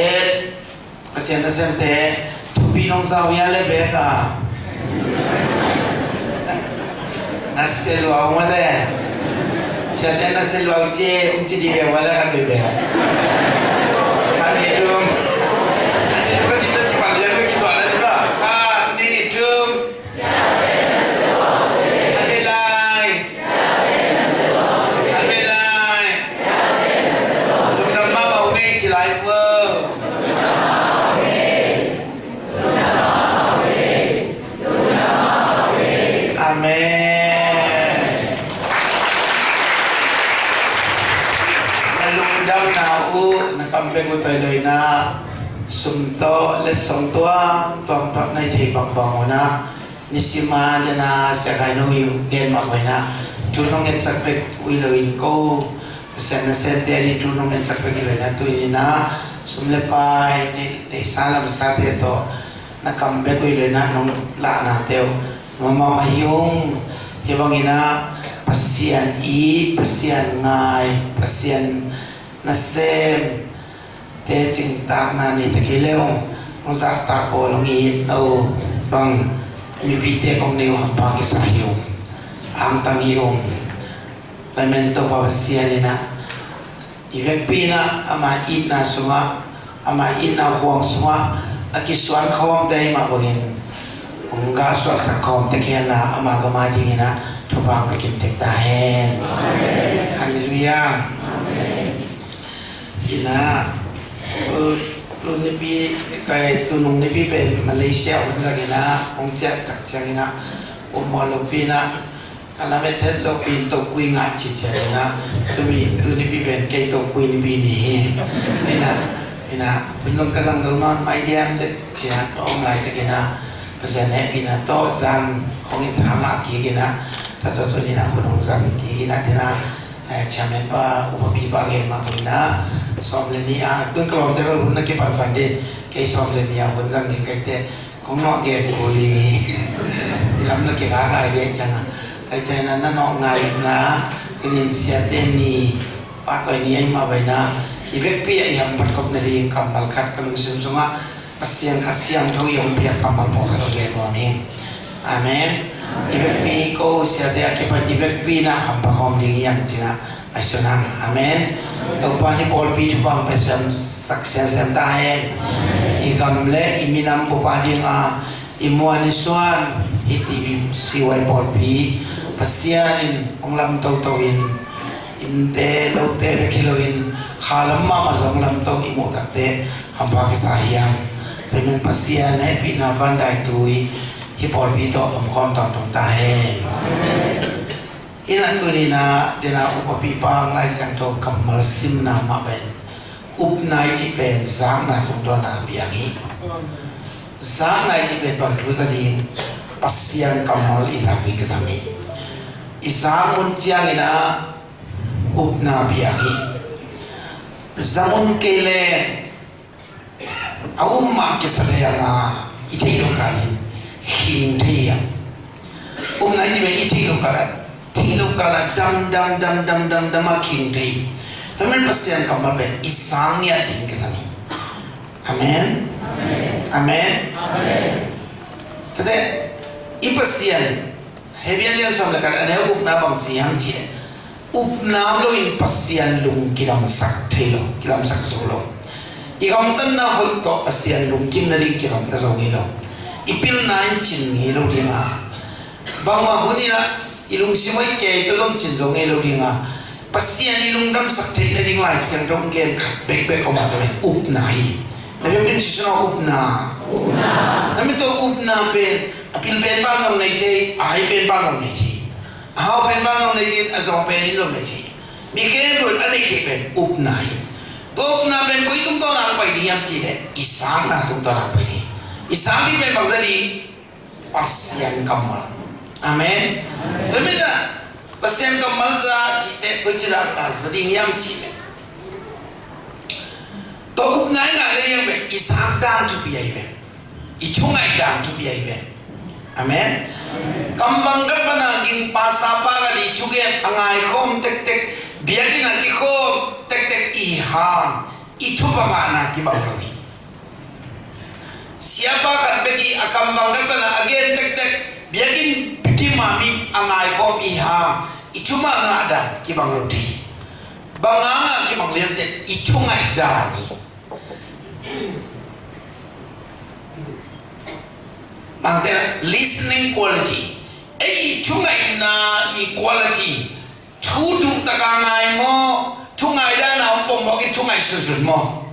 Pasian nasemte thupi nong sa uh hia le bek a. Na se lua uh mate. Siate na se lua uh ci e, um ci di be wala na be be. Khat nih thum. Khat nih thum ka ci ta ci man lian ka kituah na di ba. Khat nih thum. Khat nih lai. Khat nih lai. Lungdam mahmah uh ngei ci lai pua. Amen. Na lungdamna uh, na kam bek uh tawh hi lo in ah, sum tawh letsong tuamtuam tawh na hih theih bangbang un ah, nisim a dena Sia Khai Nung i gen mah uh in ah, thu nong ngetsak bek uh hi lo in ko, Pasian nasemte a ding thu nong ngetsak bek hi lo in ah, tu in ah, sum le pai, nei, neihsa lamsate tawh, na kam bek uh hi lo in ah nong lahnate uh nuam mahmah hi ung. Hih bangin ah Pasian it, Pasian ngai, Pasian nasem te cingtakna ni takei leh hong zaktak bawl hong it no bang mipite kong nei uh hampha kisa hi ung, angtang hi ung. Tua ahih manin Topa Pasian in ah i vekpi in ah ama itna sungah, ama itna huang sungah a kisuan khawmte ahih mah bangin hong gah suahsak khawm tek hen la, ama gam adingin ah thupha hong pia kim tek ta hen. Halleluiah. In ah, tu, tu nipi, kai, tunung nipi pen Malaysia hun zangin ah hong ciah tak ciangin ah, upmawh lopi in ah, ka lamet het lopi in tokui ngah cih ciangin ah, tuni, tu nipi pen kei tokui nipi ni hi. In ah, in ah, hun zong ka zang zo nawn mai diam teh ci-in ah ka om laitakin ah, Pasian hehpihna tawh zan khawng in tha ngah kik in ah, tua tawh tuni in ah hun hong zang kik in ah, in ah, eh, chairman pa, upapi pa gen mah bangin ah, sawm le nih ah, tun ka lawmte bel hun na kipanpan ding, kei sawm le nih ah hun zang ding ka hi teh, kong nawh gen kul hi. I lam na kikak lai ding ciang a, tua ciangin ah na nawh ngai in ah, tuni in Siate Ni, Pa Tawi Ni ahih mah bangin ah, i vekpi ah i hamphat khop nading kammal khat ka lungsim sungah Pasian Kha Siangtho in hong piak kammal pawlkhat hong gen nuam ing. Amen. I vekpi, ko siate a kipan i vekpi in ah hampha khawm ding hi hang ci-in ah ngaihsun hang. Amen. Topa in i pawlpi thupha hong pia siamsak siamsiam ta hen. I gam le i minam bup adingin i muan i suan, hih T B C Y pawlpi Pasian in hong lam toto in, innte lote bek hi loin kha lam mahmah zong lam to i muh takteh hampha kisa hi hang. Tua ahih manin Pasian hehpihna vandaitui hih pawlpi tawh om khawm tawntung ta hen. In ah tuni in ah, den a upapi pa hong Lai Siangtho kammal simna mah pen, upna i cih pen zakna tungtawn a piang hi. Zakna i cih pen bang thu za ding, Pasian kammal i zak ding kisam hi. I zak mun ciangin ah upna piang hi. Za mun kei leh a um mah kisa leng a, i theih loh kalin khing thei hi. Upna i cih pen i theih loh kal a, theih loh kal a dam, dam, dam, dam, dam, dam a khing thei. Tua ahih manin Pasian kammal pen i zak ngiat ding kisam hi. Amen. Amen. Tate, i Pasian, Hebru a lian sawm le khat a neu gukna bang ci hiam cih leh, upna om loin Pasian lung kidamsak thei lo, kidamsak zo lo. I gamtatna hoih tawh Pasian lungkim nading kigamta zo ngei lo. I pilna in cin ngei lo ding a, bangmah hun in ah i lungsim hoih kei tawh zong cin zo ngei lo ding a, Pasian i lungdamsak theih nading Lai Siangtho hong gen khat bekbek om a, tua pen upna hi. Na biakinn sung ah upna. Na minthanna upna pen a pil pen bang zong nei thei, a hai pen bang zong nei thei, a hau pen bang zong nei thei, a zawng pen in zong nei thei. Mi khempeuh in a neih theih pen upna hi. Tua upna pen koi tungtawn a hong pai ding hiam cih leh i zakna tungtawn a hong pai ding. I zak ding pen bangzah ding? Pasian kammal. Amen. Tua ahih manin ah Pasian kammal za cih teh koici dan a za ding hiam cih leh, tua upna i ngah nading pen i zak dan thupi ahi ve. I thungaih dan thupi ahi ve. Amen. Kamvang khat pan a gingpa sapa khat i thugen a ngaikhawm tektek, biakinn ah kikhawm tektek i hang, i thupha ngahna kibang lo hi. Siapa khat bek i a kamvang khat pan a a gen tektek, biakinn bikim a mi a ngaikhawm i hang, i thupha ngah dan kibang lo thei hi. Bang hang a kibang lo hiam cih leh i thungaih dan hi. Bangte listening quality. Ei i thungaihna i quality. Thu duh taka ngai maw, thungai dan a om pong maw, ki thungaih sunsun maw?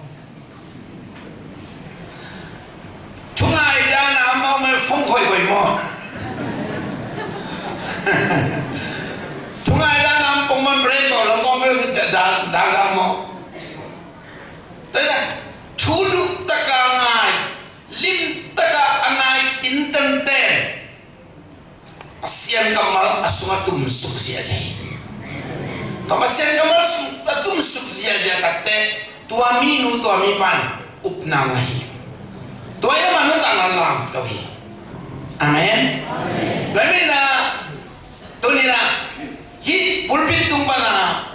Thungai dan a om maw, phone khoihkhoih maw? Thungai dan a om pong maw, brain maw, lam maw, dan, dan, dan maw? Tua hi a, thu duh taka ngai, lim taka a ngai tinten te Pasian kammal a sungah tumsuk ziahziah hi. Tua Pasian kammal sung a tumsuk ziahziah takteh tua minu, tua mipa in upna ngah hi. Tua hi a, amah nuntakna lam to hi. Amen. Tua hi a, tuni-in ah Pulpit tung pana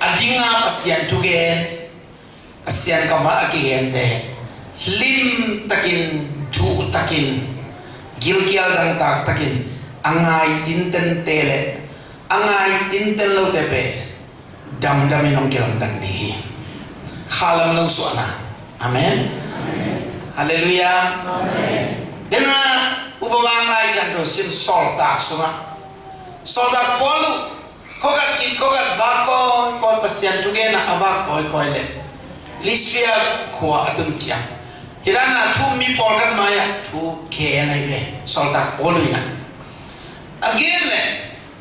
a dinga Pasian thugen, Pasian kammal a kigente limtakin, thuhtakin, gilkial dangtak takin a ngai tintente le a ngai tinten lote pen damdamin hong kilamdang ding hi. Khalam lo suahna. Amen. Halleluiah. Dena upa bang lai siangtho sin Sawltak sungah Sawltak Paul uh khuakhat kik khuakhat vak kawikawi, Pasian thugenah a vak kawikawi le Listra khua a tun ciang, hi dana thu um mi pawlkhat mai-ah thu khen ahi ve. Sawltak Paul uh inah a gen le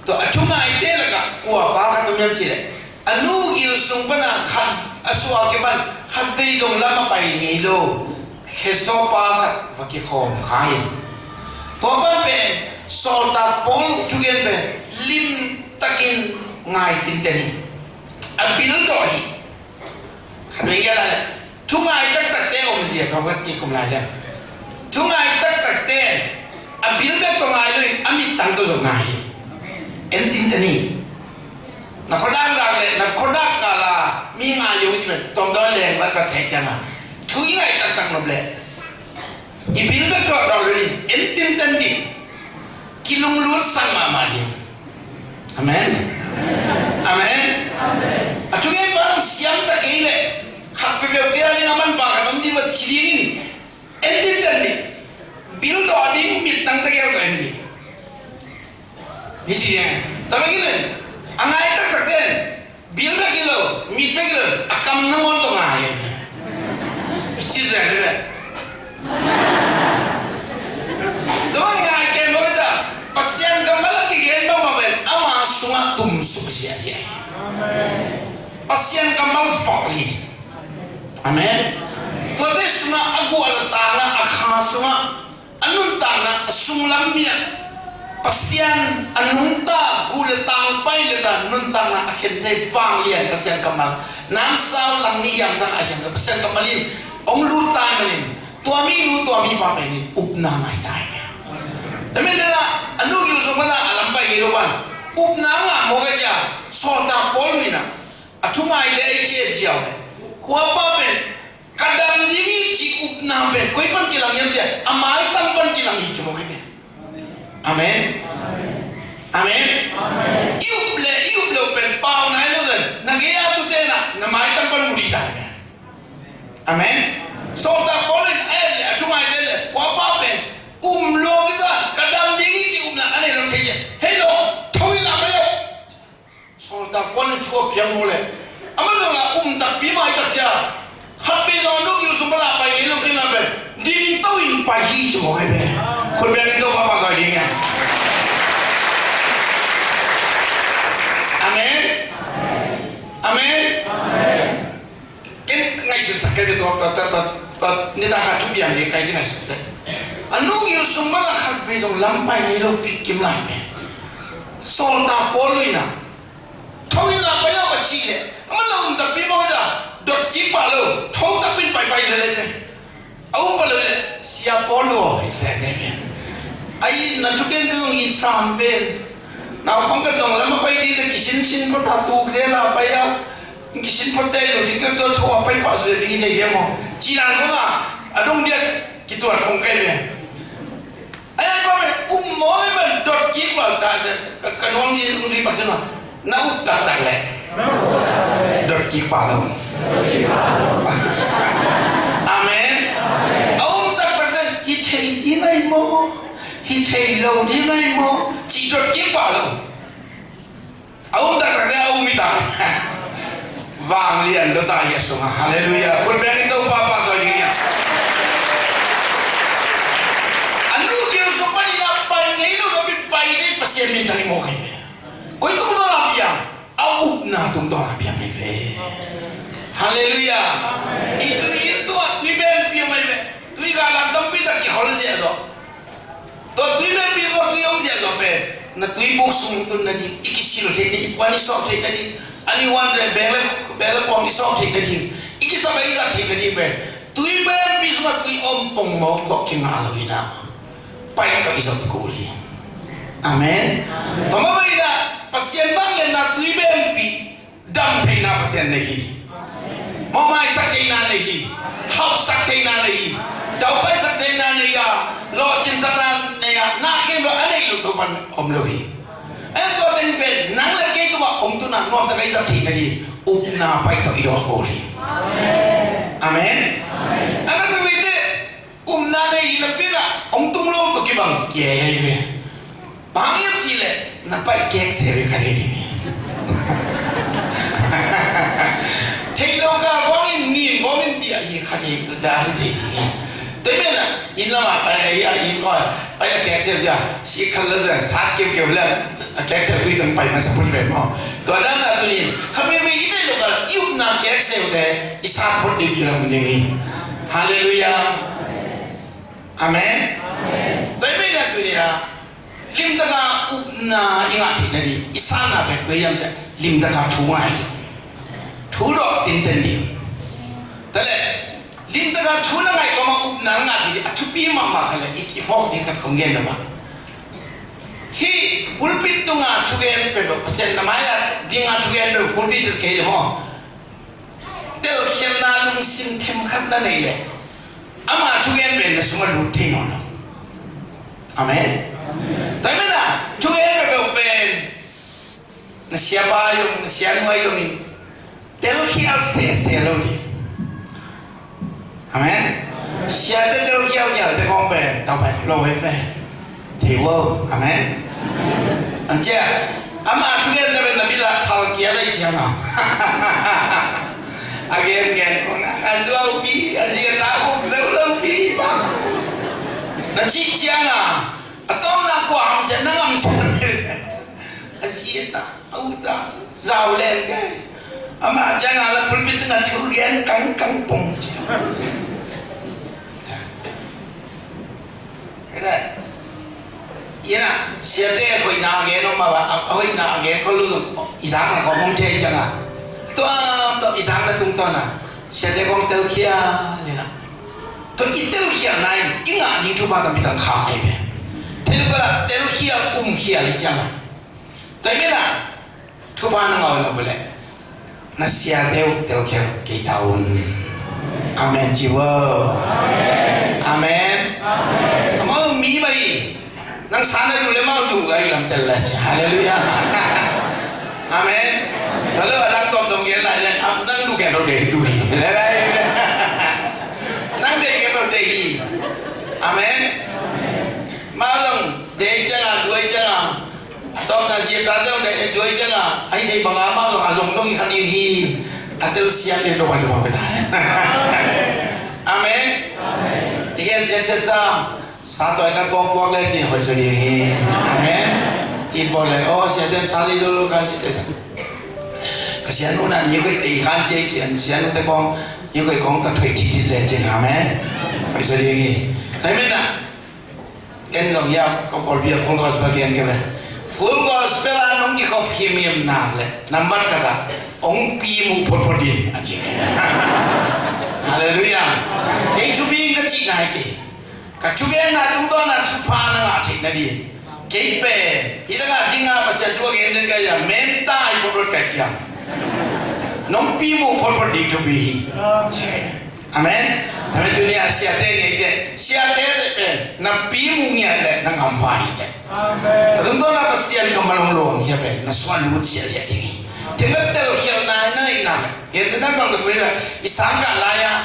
tua a thungaite lakah kua pa khat om hiam cihleh, a nu gil sung pana khat a suak kipan khatvei zong lam a pai ngei lo khesaw pa khat va kikhawm kha hi. Tua pa pen Sawltak Paul thugen pen limtakin ngai tinten hi. A bil dawh hi. Khatvei kia lai thungai taktakte omzia kha vat kikum lai lem. Thungai taktakte a bil bek tawh ngai lo in a mittang tawh zong ngai hi. En tinten hi. Na khuadak dak le na khuadak kala mi ngai lo hi ti pen tomdaw leng vat ka thei cianga thu i ngai taktak nop le i bil bek tawh dawh lo in en tinten ding. Kilunglut sang mahmah ding. Amen. Amen. A thungen bang siam ta kei leh khat peuhpeuh kei a ding a man bang kan om ding va ci ding in en tinten ding. Bil dawh ding, mittang tegel tawh en ding. Ni ci ding. Tua bek in a ngai taktak den. Bil bek hi lo, mit bek hi lo, a kam nangawn tawh ngai. Ci zen hi ve. Tua ngai ken maw, Pasian kammal a kigen mahmah pen ama sungah tumsuk ziahziah hi. Pasian kammal vak hi. Amen. Tuate sungah a gual a tangah a kha sungah a nuntakna a sunglam mi-ah Pasian a nungta gu le tangpai le ta nuntakna a khen thei vanglian Pasian kammal. Namsau lang ni yamsang a hiang Pasian kammal in hong lut tai manin tua mi nu tua mi pa pen in upna ngai tai. Amen. Dena a nu gil sung pana a lampai ngei lo pan upna ngah mawk a cia. Sawltak Paul minah a thungaite ei ciat ziau le kua pa pen ka dam ding hi cih upna pen koi pan kilang hiam ciah a maitang pan kilang hi ci mawk hi pen. Amen. Amen. I up le i up le uh pen pau nai lo zen na gei a tu tenah na maitang pan mu dih ta hi pen. Amen. Sawltak Paul in a et le a thungaite le kua pa pen um lo kisa ka dam ding hi cih upna a nei lo thei hi. Hei lo tho in a mai lo. Sawltak Paul in thu a piang maw le. Amah zong a um takpi mah hi tak cia. Khat pen zong a nu gil sung pan a pai ngei lo ding a pen ding to in pai hi ci mawk hi ve. Khut beng in Topa pahtawi ding hi. Amen. Amen. Ken ngaihsut sak kei ve tua, tua, tua, tua, tua, nitak a thupiang ding kai ci ngaihsut kei. A nu gil sung pan a khat vei zong lam pai ngei lo pi kim lai me. Sawltak Paul in a tho in la pai lo a cih leh amah lo um takpi mawk a dot kik pah lo tho takpi in paipai le le. A um pah lo le Sia Paul aw, i se ne ve. Ai na thuken te zong i sam ve. Naupang ka zong lam a pai ding te kisinsin pawt a tuk zel a pai a. Kisin pawt te lo ding ka tho a pai pah zui ding i thei dia maw. Ci nang kong a a dong dia kituat kong kai ve. Ai ai pa me um maw ai man dot kik pah ta se ka nuang i ung ri pak se maw. Na up taktak le dot kik pah lo. Amen. A um taktak le hi thei ding ai maw, hi thei lo ding ai maw, ci dot kik pah lo. A um taktak le a um hi ta. Vanglian lo ta hi a sungah. Halleluiah. Khut beng in Topa pahtawi ding hi a. A nu gil sung panin a pai ngei lo na pai ding Pasian minthang hi mawk hi. Koi tung dong a piang, a upna tung dong a piang hi ve. Halleluiah. I tui inn tua tui bempi om hi ve. Tui galang tampi tak kihol ziahzaw. Tua tui bempi tua tui om ziahzaw pen na tui buk sung tun nading, i kisil theih nading, i puan i sawh theih nading, a ni wan le beng le, beng le kuang i sawh theih nading, i kisam i zat theih nading pen tui bempi sungah tui om pongmawk tawh kingah lo inah pai tawh i zot kul hi. Amen. Tua mah bang inah Pasian vangliatna tui bempi, dam theihna Pasian nei hi. Mawhmaisak theihna nei hi. Hauhsak theihna nei hi. Daupaisak theihna nei a, lawhcinsakna nei a, na khempeuh a neih loh Topa om lo hi. Ei tua teng pen nang le kei tungah hong tun a nuamtak a i zat theihna ding upna pai tawh i dawh khawl hi. Amen. Amen. Upna nei hi napi-in ah hong tung lo tawh kibang kia hi ve. Bang hiam cih leh na paih kek se ve kha ding hi. Theih lo ka bawngin, nin bawngin ti ahi kha ding, da hi thei hi. Tua hi manin ah inn lamah pai a, inn kawh a, pai a kek se ve cia, sik khat la zan, sat keuhkeuh le a kek se ve, tui tang pai masa phot ve maw. Tua dan a tuni in kha veve i theih lo ka i upna kek se ve, i sat phot ding i lam ding hi. Halleluiah. Amen. Tua hi manin ah tuni a limtaka upna i ngah theihna ding i sanna pen koi hiam cih leh limtaka thu ngai ding. Thu dawh tinten ding. Tua leh limtaka thu na ngaih kawmah upna na ngah theih ding a thupi mahmah khat leh i, i phawk ding khat kong gen lo bang, hih pulpit tunga thugen peuhpeuh, Pasian na mai-ah dinga thugen peuhpeuh pulpit zat kei leh maw, telkhialhna lungsim themkhat na neih leh ama thugen pen na sungah lut thei nawn lo. Amen. Tua hi manin ah thugen peuhpeuh pen na siapa zong, na sianu ahi zongin telkhial sese lo ding. Amen. Siate telkhial khialte kong pen tau pen lo hi pen thei vo. Amen. An cia ama thugen na pen na bil ah thal kia lei ciang a, a gen gen kong a zuau pi, a zi a ta uk zo lo pi bang na cih ciang a, a tawmna kua hamsiat na ngamsiat a zi a ta a ut a zau leng kei. Amah ciang a la pulpit tungah thu gen kangkang pong ci. Ina siate a hoihna a gen om a, a hoihna a gen khol lo zong i zang na khawm om thei ciang a, tuam tawh i zang na tungtawn a siate kong telkhial ina. Tua i telkhialna in i ngah ding thupha tampi tak khak ahi ve. Thei lo ka la telkhial umkhial i ciang a. Tua hi manin ah thupha na ngah uh na bulh leh na siate uh telkhial kei ta un. Amen ci vo. Amen. Amau mi mah hi. Nang sa na duh leh amau duh gai lam tel leh ci. Halleluiah. Amen. Lalu a dang tuamtuam gen lai leh nang duh gen lo dei duh hi. Nang dei gen lo dei hi. Amen. Amau zong dei ciang a, duh ciang a, tawmna zi a tate zong dei duh ciang a, a hi thei bang a amau zong a zong dong hi kha ding hi. A telsiam ding Topa in thupha pia ta. Amen. I gen ciat ciat sa, sa tuai khat kong puak leh ci hoih zaw ding hi. Amen. I bawl leh aw siate in sa lei zo lo kan ci ciat sa. Ka sianu na ni hoih tei kan ci ciat, sianute kong ni hoih kong ta thoi thitthit leh ci. Amen. Hoih zaw ding hi. Tua hi manin ah ken zong hiah ka pawlpi ah Full Gospel gen ka ve. Full Gospel ah nong kikhop himhim nak leh nambat khat ah hong pi muh photphot in a ci. Halleluiah. Kei thupi in ka cihna hi kei. Ka thugenna tungtawn a thupha na ngah theihna ding kei pen hih lakah dinga Pasian thu a gen den ka hia, menta hi photphot ka hih ciang nong pi muh photphot ding thupi hi. Amen. Amen. Tuni a siate ngeite, siate te pen na pi muh ngiat leh na ngam pha hi teh. Amen. Ka tungtawn a Pasian kammal hong luang khia pen na sungah lut siasia ding hi. Tua ka telkhialhna na neihna pen, hiante na bang ka pui la i sang kah lai-ah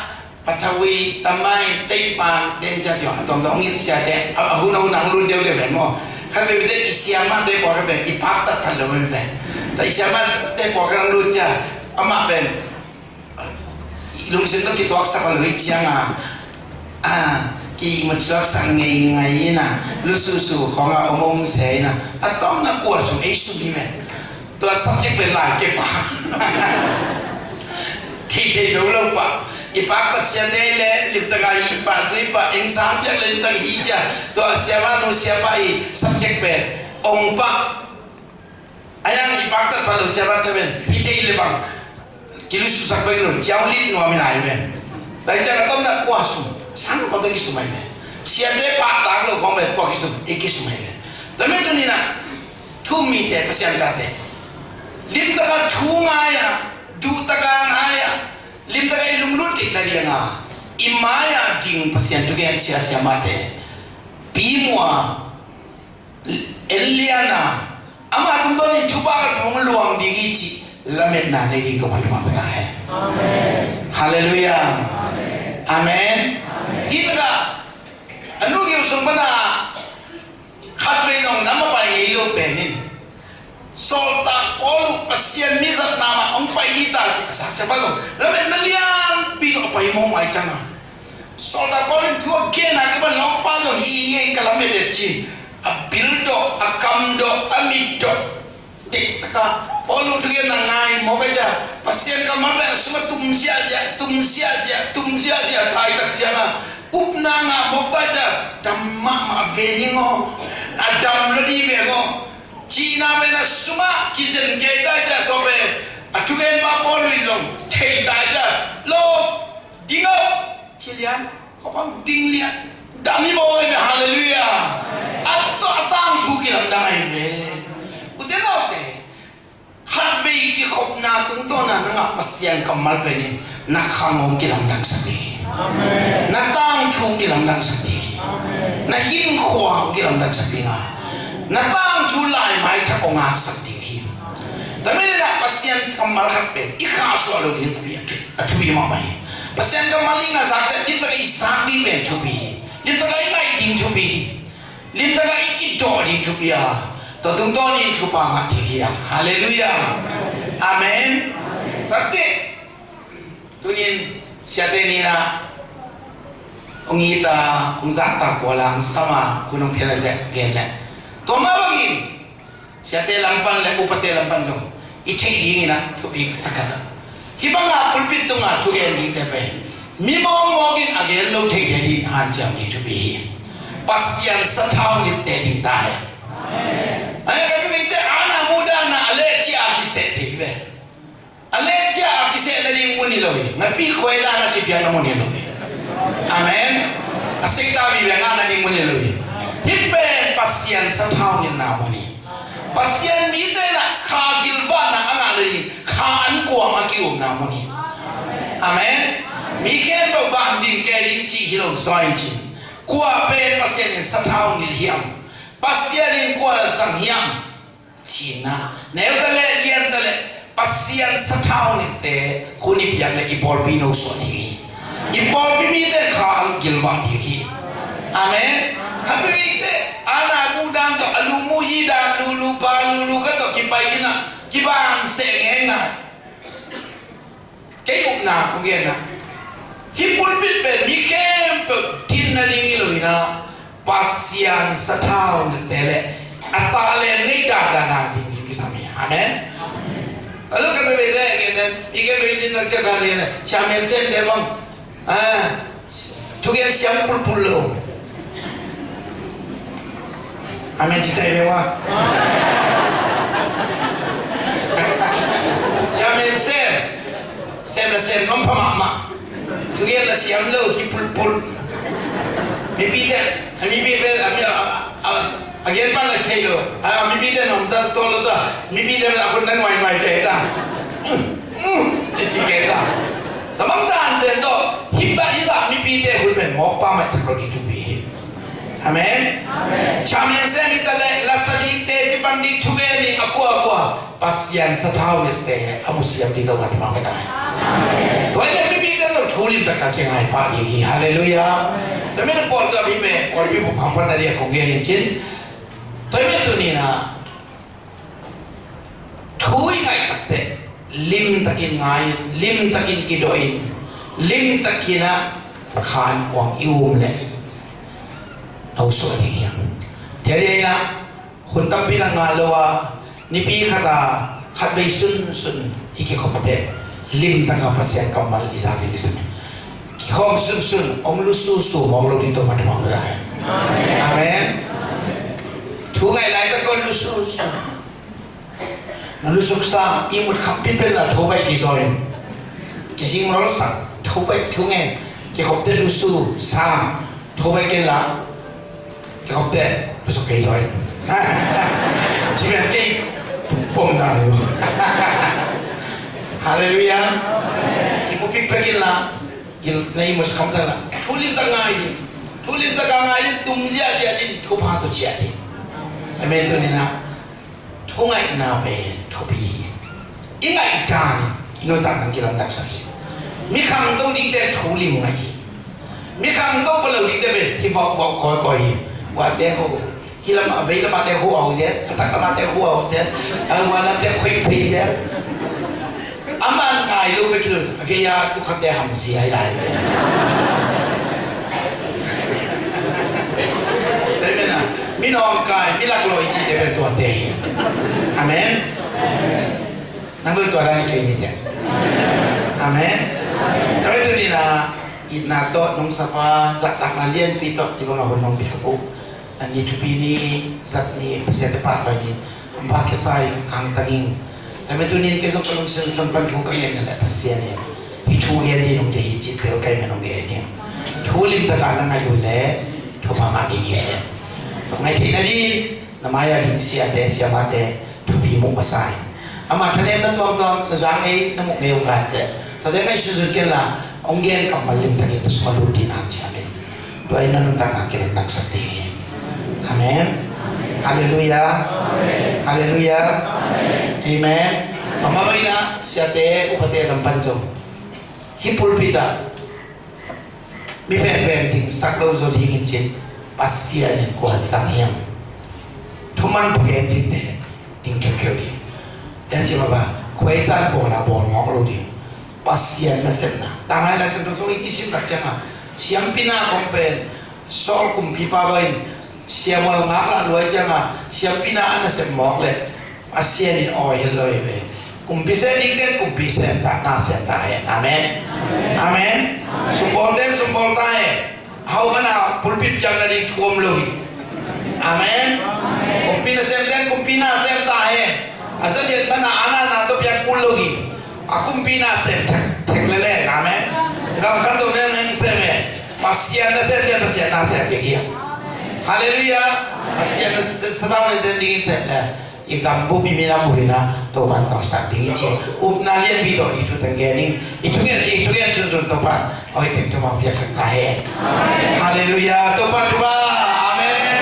Pathawi, Tamai, Teipang, Dencha ciang a tuamtuam hong it siate a, a hun a hun a hong lut deuhdeuh pen maw. Khat veivei te i siamahte pawlkhat pen i paktat phat lo pen pen, tua i siamahte pawlkhat hong lut cia amah pen lungsim tawh kituaksak a lo hi ciang a, a, kimuhsuaksak ngeingai in a, lusuhsuh khawng a om om se in a, a tawpna kua sung ei sung hi ve. Tua subject pen lai kep a, thei thei zo lo pah. I paktat siate le limtak a hi pah, zui pah, eng sang piak le limtak hi cia. Tua siapa nu siapa i subject pen ong pah. A yang i paktat pah lo siapa te pen hi thei le bang kilususak bek lo, ciau lit nuam in a hi pen. Tua hi ciang a tawpna kua sung, sang kua tawh kisum a hi pen. Siate pahtak lo kong pen kua kisum, i kisum a hi pen. Tua pen tuni in a Mite, Pasian tate, limtaka thu ngai-a, duhtaka ngai-a, limtaka i lunglut dik nadinga i mai-a ding Pasian thugen sia siamahte, Pi Mua, en liana, ama tungtawnin thupha ka hong luang ding hi cih lametna nei ding tua man tua man pia hi. Halleluiah. Amen. Hi taka a nu gil sung pana khatvei zong nam a pai ngei lo pen in, sawltak Paul uh Pasian mi zatna mah hong pai hi ta cih a sak ciang pa zong lametna lianpi tawh a pai mawk mai cianga, sawltak Paul in thu a gen a ka pan lawngpa zong hi ngei ka lamet et cin, a bil dawh, a kam dawh, a mit dawh. Dik taka Paul uh thugen a ngai mawk a, Pasian kammal pen a sungah tum ziahziah, tum ziahziah, tum ziahziah thai tak cianga upna ngah mawk ta, dam mahmah ve ning aw, a dam lo dih ve aw cihna pen a sungah kizen kei ta, tua pen a thugen pa Paul uh in zong thei ta, lo ding aw, ci lian, kawpang ding lian. Dam hi mawk ahi ve, halleluiah. A tawh a tangthu kilamdang ahi ve. Ute naute, khatvei kikhopna tungtawna na ngah Pasian kammal pen in na khang hong kilamdangsak ding hi. Na tangthu hong kilamdangsak ding hi. Na hinkhua hong kilamdangsak ding a, na tangthu laimai thak hong atsak ding hi. Tua manin ah Pasian kammal khat pen i khahsuah loh ding a thupi, a thupi mahmah hi. Pasian kammal i ngahzakte limtak a i zak ding pen thupi hi. Limtak a i ngaih ding thupi hi. Limtak a i kidawh ding thupi a, tua tungtawnin thupha ngah ding hi a. Halleluiah. Amen. Takte tunin siate ni-in ah hong it a, hong zahtak uh a, langsam a, khun hong phial a, gen leh, tua mah bangin siate lam pan le upate lam pan zong i theih dingin ah thupi ka sa khat ah, hih banga pulpit tunga thugen dingte pen mi mawkmawk in a gen lo theithei ding hanciam ding thupi hi. Pasian sathau ngilte ding ta hen. Ahi, ka thupi te, ana muhdahna a lehcia a kiseh thei hi ve. A lehcia a kiseh nading mun hi lo hi. Ngapi khuai lana kipiakna mun hi lo hi. Amen. A sekta vive ngahna ding mun hi lo hi. Hih pen Pasian sathau ngilna mun hi. Pasian mite in ah kha gilvahna a ngah nading kha an kuang a ki-umna mun hi. Amen. Mi khempeuh van din kei ding cih hi lo, zaw in cin. Kua pen Pasian in sathau ngil hiam? Pasian in kua zang hiam? Cihna, neu ta leh lian ta leh Pasian sathau ngilte hun i piak leh i pawlpi nosuah ding hi. I pawlpi mite kha a gilvah ding hi. Amen. Khat veivei te, ana muh dan tawh, a lu muh hi dan, lulu pa lulu khat tawh kipai in ah kiban seh ngeingai. Kei upna kong genna, hih pulpit pen mi khempeuh din nading hi lo in ah, Pasian sathau ngilte leh a talent nei dandan a ding ding kisam hi. Amen. A lu ka veivei te, gen den, i ka vei din nak ciak a lian, chairman sem te bang, ah, thugen siam pulpul lo. Amen ci tai ve ua. Chairman sem, sem la sem nuam pha mahmah. Thugen la siam lo, hi pulpul. Mipite, a mipite, a mi, a, a, a gen pan la thei lo. A mipite nuam ta tawh lo ta. Mipite la khut na nuai nuai te ta. Ci ci ke ta. Tua bang dan te tawh, hih bang i zah mipite hun pen mawkpa mah cak lo ding thupi hi. Amen. Chairman sem hi ta leh, la sa dingte ci pan ding thugen ding a kuakua Pasian sathau ngilte a musiam ding tawh man mah ka nai. Tua hi leh mipite tawh thu limtak a kingai pah ding hi. Halleluiah. Tua manin pawlkhat hi pen, pawlpi bup kham pan na ding a kong gen in cin. Tua hi pen tuni-in ah thu i ngaih takteh limtakin ngai-in, limtakin kidawhin, limtakin ah kha an kuang i um leh nosuah ding hi hang. Tua hi-in ah hun tampi tak ngah lo a, nipi khat a khatvei sunsun i kikhop teh limtak a Pasian kammal i zak ding kisam hi. Kikhawm sunsun, hong lususu mawk lo ding tawh man mawk lo ding. Amen. Thu ngaih laitak kong lususu. Na lusuk sa, ihmut khampi pen la tho baih kizaw in. Kizing lolsak, tho baih thu ngen. Kikhop teh lusu sa, tho baih ken la. Kikhop teh lusuk kei zaw in. Ci pen kei pom dan lo. Halleluiah. I mu pikpek in la, gil na i mu sikham tak la, thu limtak ngai ding. Thu limtak a ngai ding, tum ziahziah ding, thupha tawh ciah ding. Amen. Tuni-in ah thu ngaihna pen thupi hi. I ngaih dan in i nuntakna kilamdangsak hi. Mi khangto dingte thu lim ngaih hi. Mi khangto pua lo dingte pen hi vauhvauh kawikawi hi. Guate ho, hi lam a, vei lam a te ho a ho zen, a tak lam a te ho a ho zen, a hua lam te khoih phei zen. Aman ngai lo bek hi lo, a gei a tu khatte hamsia hi lai. Amen a. Mi nawngkai, mi laklawh i cihte pen tuate hi. Amen. Nang bel tua dan hi kei ni te. Amen. Tua hi tuni-in ah itna tawh nungsapa zahtakna lianpi tawh i bang a hun nong piak uh. An ni thupi ni, zat ni, Pasian te pahtawi ni, hong pha kisa in, angtang ing. Tua hi tuni-in kei zong ka lungsim sung pan thu ka ngen leh Pasian in hih thu gen ding hong deih hi cih tel kai men hong gen hi. Thu limtak a na ngaih uh leh thupha ngah ding hi. Ngaih theihna ding, na mai-a ding siate siamate thupi muh masa hi. Ama thanemna tuamtuam na zang ei, na muh ngei uh gante, tuate ngaihsut zut kei inla, hong gen kammal limtakin na sungah lut ding hi, ci-in amen. Tua in na nuntakna kilamdangsak ding hi. Amen. Halleluiah. Halleluiah. Amen. Mama maina siate upate lam pan zong, hih pulpit ah mi penpen dingsak lo zaw dingin cin, Pasian in kua zang hiam? Thuman pha gen dingte ding kheukheu ding. Tua ci mah bang, khuaitan bawl a bawl mawk lo ding. Pasian nasepna. Tanglai Lai Siangtho zong i kisim tak ciangin, siampi na kong pen Saul kumpipa bangin siamual ngaklah lua ciangin siampi na a nasep mawk leh Pasian in awi het lo hi ve. Kumpi sem dingte kumpi sem ta, na sem ta hen. Amen. Amen. Sumbawlte in sumbawl ta hen. Hau mana pulpit piak nading thu om lo hi. Amen. Kumpi nasemte in kumpi na sem ta hen. A za lian mana a na na tawh piak kul lo hi. A kumpi na sem thek, thek lel hen. Amen. Gam khat tawh neng heng sem hen. Pasian nasemte in Pasian na sem ding hi. Halleluiah. Pasian nasem, Satan nasem dingin sem lel. I gam bup, i minam bup in ah Topa'n tawlsak ding hi ci. Upna lianpi tawh i thu teng gen ing. I thungen, i thungen sunsun Topa'n a hoih teng Topa'n piaksak ta hen. Halleluiah. Topa thupha. Amen.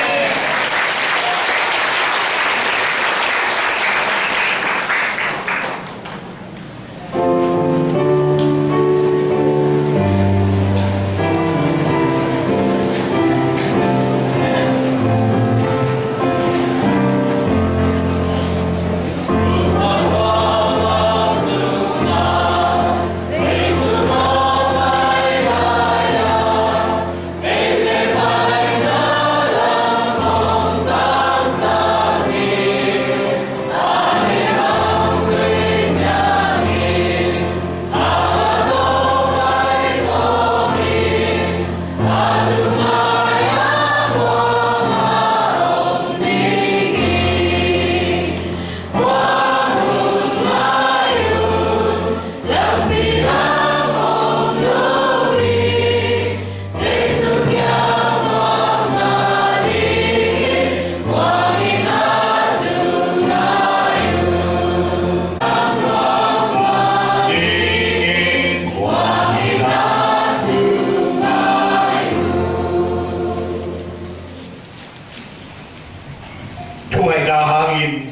Thu ngaihna hangin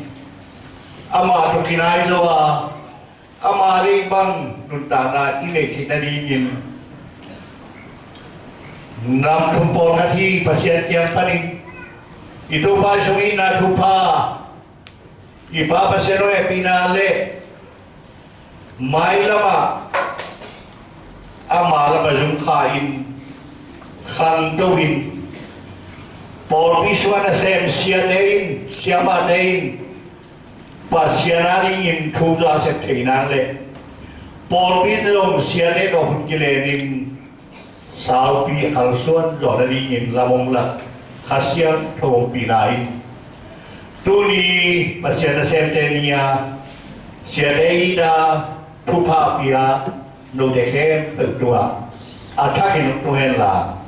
amah tawh kinai zo a, ama deih bang nuntakna i neih theih nadingin nam thum pawlkhat hi. Pasian kiang panin i Topa sung itna thupha, i Pa Pasian hong hehpihna le mailam ah ama lam a zung kha in, khangto in, pawlpi sungah nasem siate in, siamahte in Pasian a dingin thu za sep thei nang le pawlpi in zong siate tawh hun kilenin saupi a kalsuan zawh nadingin lam hong lak Kha Siangtho ompihna in, tuni Pasian nasemte ni-a siate it a, thupha pia note khempeuh tungah a thakin hong tung henla,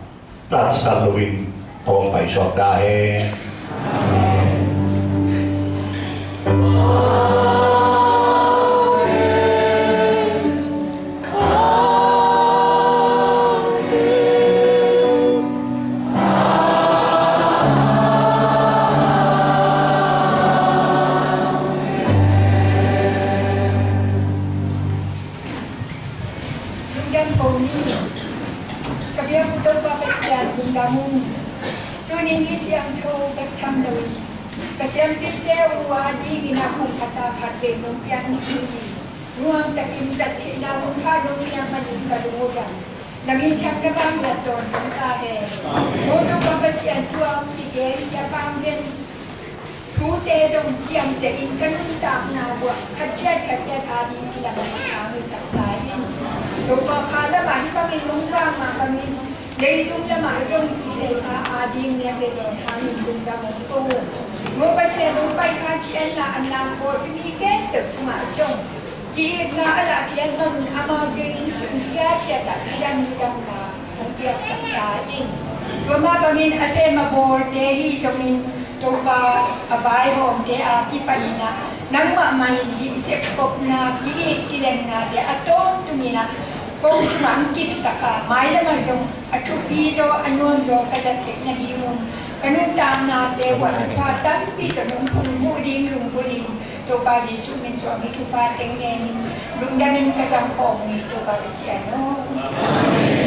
tatsat loin hong paisuak ta hen. Ni siangtho bek tham lo in, Pasian mite uh a dingin a kum khat a khat vei nong piak ni hi. Nuam takin zat theihna hun pha nong piak manin ka lung uh dam. Na min thang na bang lat tawntung ta hen. Motu ka Pasian tua hong kigen sia pang den. Thute dong ciamteh in ka nuntakna uh ah khat ciat khat ciat a ding kilam a hong sak ta in. Topa, kha lamah hih bangin nong vang mah bangin leitung lamah zong ci le sa a ding niam le dawn hangin lungdam hong ko uh. Mo Pasian, hong pai kha ki-enna a nang kawlpi mi khempeuh tungah zong ki-itna a lahkhiat man un amau dingin sum ciatciat ah kidam damna hong piaksak ta in. Tua mah bangin a sem a bawlte hi zongin Topa, a vaihawmte a kipanin ah nangmah mah in hih sepkhopna, ki-it kilennate a tawntungin ah kong tungah hong kipsak a, mailam ah zong a thupi zaw a nuam zaw ka zat theih nadingun ka nuntaknate uh ah thupha tampi tawh nong phungvuh ding lunggulh in Topa Jesuh min suang hih thupha teng ngenin lungdamin ka zang khawm uh hi Topa Pasian aw.